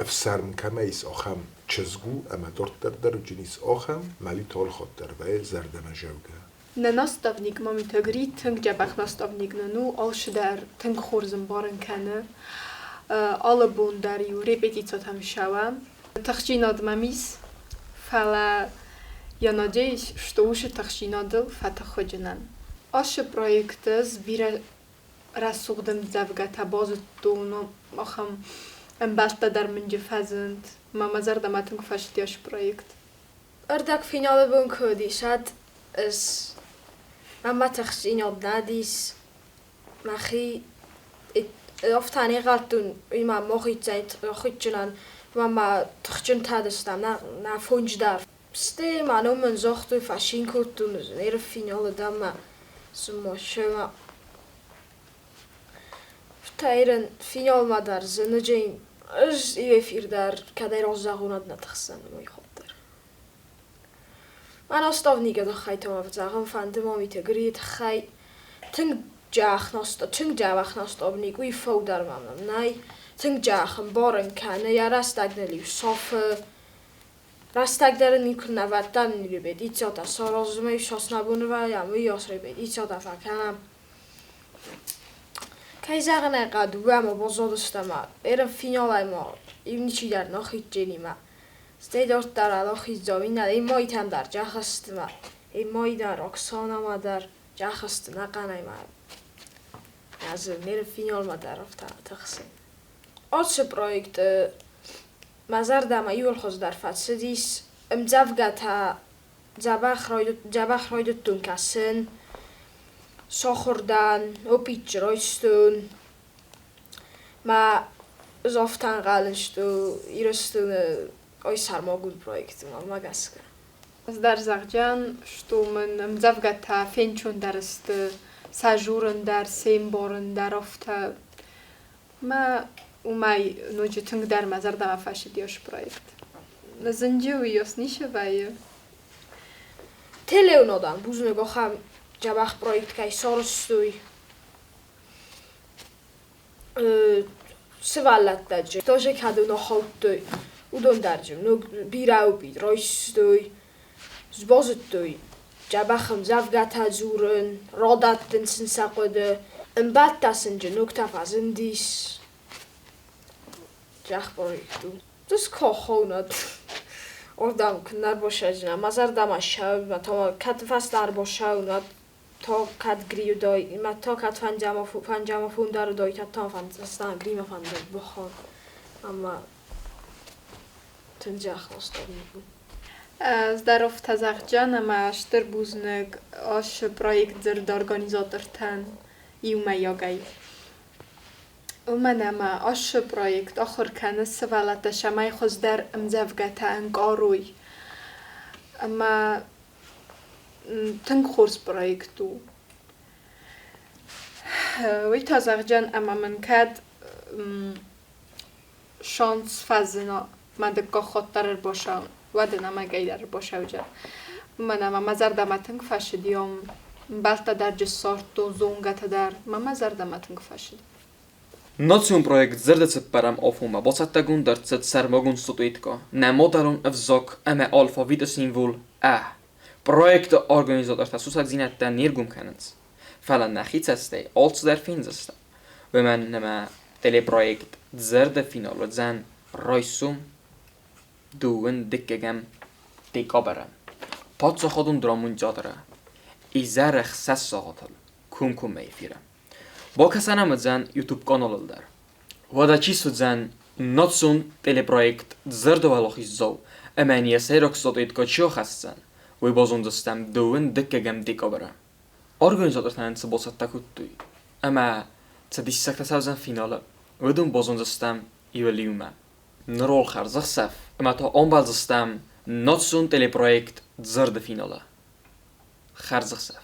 ӕфсарм кӕмӕ ис, ахӕм чызг у, ӕмӕ дарддӕр дӕр уыджын ис ахӕм, мӕли талхатт дӕр вӕййы зӕрдӕмӕзӕугӕ. Нӕ наставник Мамиты Гри тынг дзӕбӕх наставник нын у, алцыдӕр тынг хорз ӕмбарын кӕны. Алы бон дӕр-иу репетицитӕм ссӕуӕм. Тыхджинад мӕм ис, фӕлӕ я надеюсь, что уыцы тыхджинадыл фӕтых уыдзынӕн. Ацы проекты ӕз бирӕ рӕсугъд ӕмдзӕвгӕтӕ базыдтон, ахӕм ӕмбӕлттӕ дӕр мын фӕзынд. Мӕ мӕ зӕрдӕмӕ тынг фӕцыди ацы проект. Ӕрдӕгфиналы бон куы уыдис, уӕд ӕз мӕ тыхджинад над ис, мӕхи афтӕ не гъӕлдтон, уый ма мохидджынӕн, ма ма тыхджынтӕ дыстам, нӕ фонджы дӕр. Стӕй ма номӕн загътой, фӕцин кодтон ӕрфиналы дӕр ма цыма семӕ. Фтайрӕн финалмӕ дӕр зыныджын ӕз эфир дӕр кӕдӕй раззагъонад нӕ тыхсдзӕн уый хатт дӕр. Мӕ наставникы тыххӕй та ма зӕгъын фӕнды Мамиты Грийы тыххӕй. Тынг джӕх тынг дзӕбӕх наставник, уый фӕу дӕр мӕм нӕй. Тынг джах ӕмбарын кӕны, йӕ рӕстӕг ныл-иу сафы. Рӕстӕг дӕр ын никуы нӕ вӕдтам репетицитӕ саразынмӕ, саснабоны вӕййӕм, уыйас репетицитӕ фӕкӕнӕм. Кӕй зӕгъын ӕй хъӕуы, дыууӕмӕ баззадыстӕм ерын финалӕй ма иу ничидӕр нӕхицджынимӕ. Стӕй дарддӕр алахиздзау иннӕ Эммаитӕм дӕр джахӕстмӕ, Эммай дӕр, Оксанамӕ дӕр джахӕсты нӕхъӕнӕй ма ӕз неры финалмӕ дӕр афтӕ тыхсын. Ацы проекты мӕ зӕрдӕмӕ иуыл хуыздӕр фӕцыдис ӕмдзӕвгӕтӕ дзӕбӕх райдыдтон кӕсын, сахуыр дӕн, опитчы райстон. Мӕ ӕз афтӕ ӕнхъӕлын сты Ирыстоны ай сӕрмагонд проекты мӕнмӕ гӕсгӕ. Ӕз дӕр зӕгъдзӕн, што мын ӕмдзӕвгӕтӕ фенчондӕр сты, сӕ журын дӕр, се мбарын дӕр афтӕ. Мӕ уымӕй ноджы тынгдӕр мӕ зӕрдӕмӕ фӕцыдис проект. Зынджы уыйас ницы вӕййы. Телеуынадӕн бузныг ахӕм дзӕбӕх проект кӕй сарӕзтой. Сывӕллӕттӕ тоже кӕдон ахаудтой, уыдон дӕр ног бирӕ опыт райстой, базыдтой дзӕбӕх ӕмдзӕвгӕтӕ дзурын, радӕттын сын сӕ хъуыды. Ӕмбӕлттӕ сын ногтӕ фӕзындис. Дзӕх проект у. Дыс кохоунад. Ордам куыннӕ ӕрбасӕдзынӕ, мӕ зӕрдӕмӕ ссӕуы, мӕ та кӕд фӕстӕ ӕрбасӕуын, уӕд та кӕд гриудай, мӕ та кӕд фӕнджама фундарудай, та та фӕндзӕстан грима фӕндаг бахон. Ӕмӕ тынг дзӕх наставник у. Ӕз дӕр афтӕ зӕгъдзӕн ӕмӕ стыр бузныг ацы проект дзырды организатортӕн иумӕйагӕй. Уымӕн ӕмӕ ацы проект ахуыр кӕны сывӕллӕтты, цӕмӕй хуыздӕр ӕмдзӕвгӕтӕ ӕнкъарой. Ӕмӕ тынг хорз проект у. Уый та зӕгъдзӕн, ӕмӕ мын кӕд шанс фӕзына мӕ дыккаг хатт дӕр ӕрбацӕуын, уӕд ын ӕмӕгӕй дӕр ӕрбацӕудзӕн. Уымӕн ӕмӕ мӕ зӕрдӕмӕ тынг фӕцыди ам. Ӕмбӕлттӕ дӕр джы ссардтон, зонгӕтӕ дӕр. Мӕ мӕ зӕрдӕмӕ тынг фӕцыд. Национ проект Дзырды цыппӕрӕм афонмӕ бацӕттӕгонд ӕрцыд сӕрмагонд статуэткӕ нӕ мадӕлон ӕвзаг ӕмӕ алфавиты символ Ӕ. Проекты организатортӕ сусӕгдзинӕдтӕ не ргом кӕнынц, фӕлӕ нӕхи цӕстӕй алцыдӕр фендзыстӕм, уымӕн ӕмӕ телепроект Дзырды финал уыдзӕн райсом дыууын дыккӕгӕм декабры Паддзахадон драмон театры изӕры 6 сахатыл комкоммӕ эфиры. Бакӕсӕн уыдзӕн YouTube-каналыл дӕр. Уӕдӕ чи суыдзӕн национ телепроект Дзырды уӕлахиздзау ӕмӕ йын йӕ сӕйраг статуэткӕ чи ахӕсдзӕн, уый базондзыстӕм дыууын дыккӕгӕм декабры. Организатортӕ нын цы бацӕттӕ кодтой ӕмӕ цы диссӕгтӕ цӕудзӕн финалы, уыдон базондзыстӕм иуыл-иумӕ. Ныр уал хӕрзӕхсӕв ӕмӕ та ӕмбӕлдзыстӕм национ телепроект Дзырды финалы. Хӕрзӕхсӕв.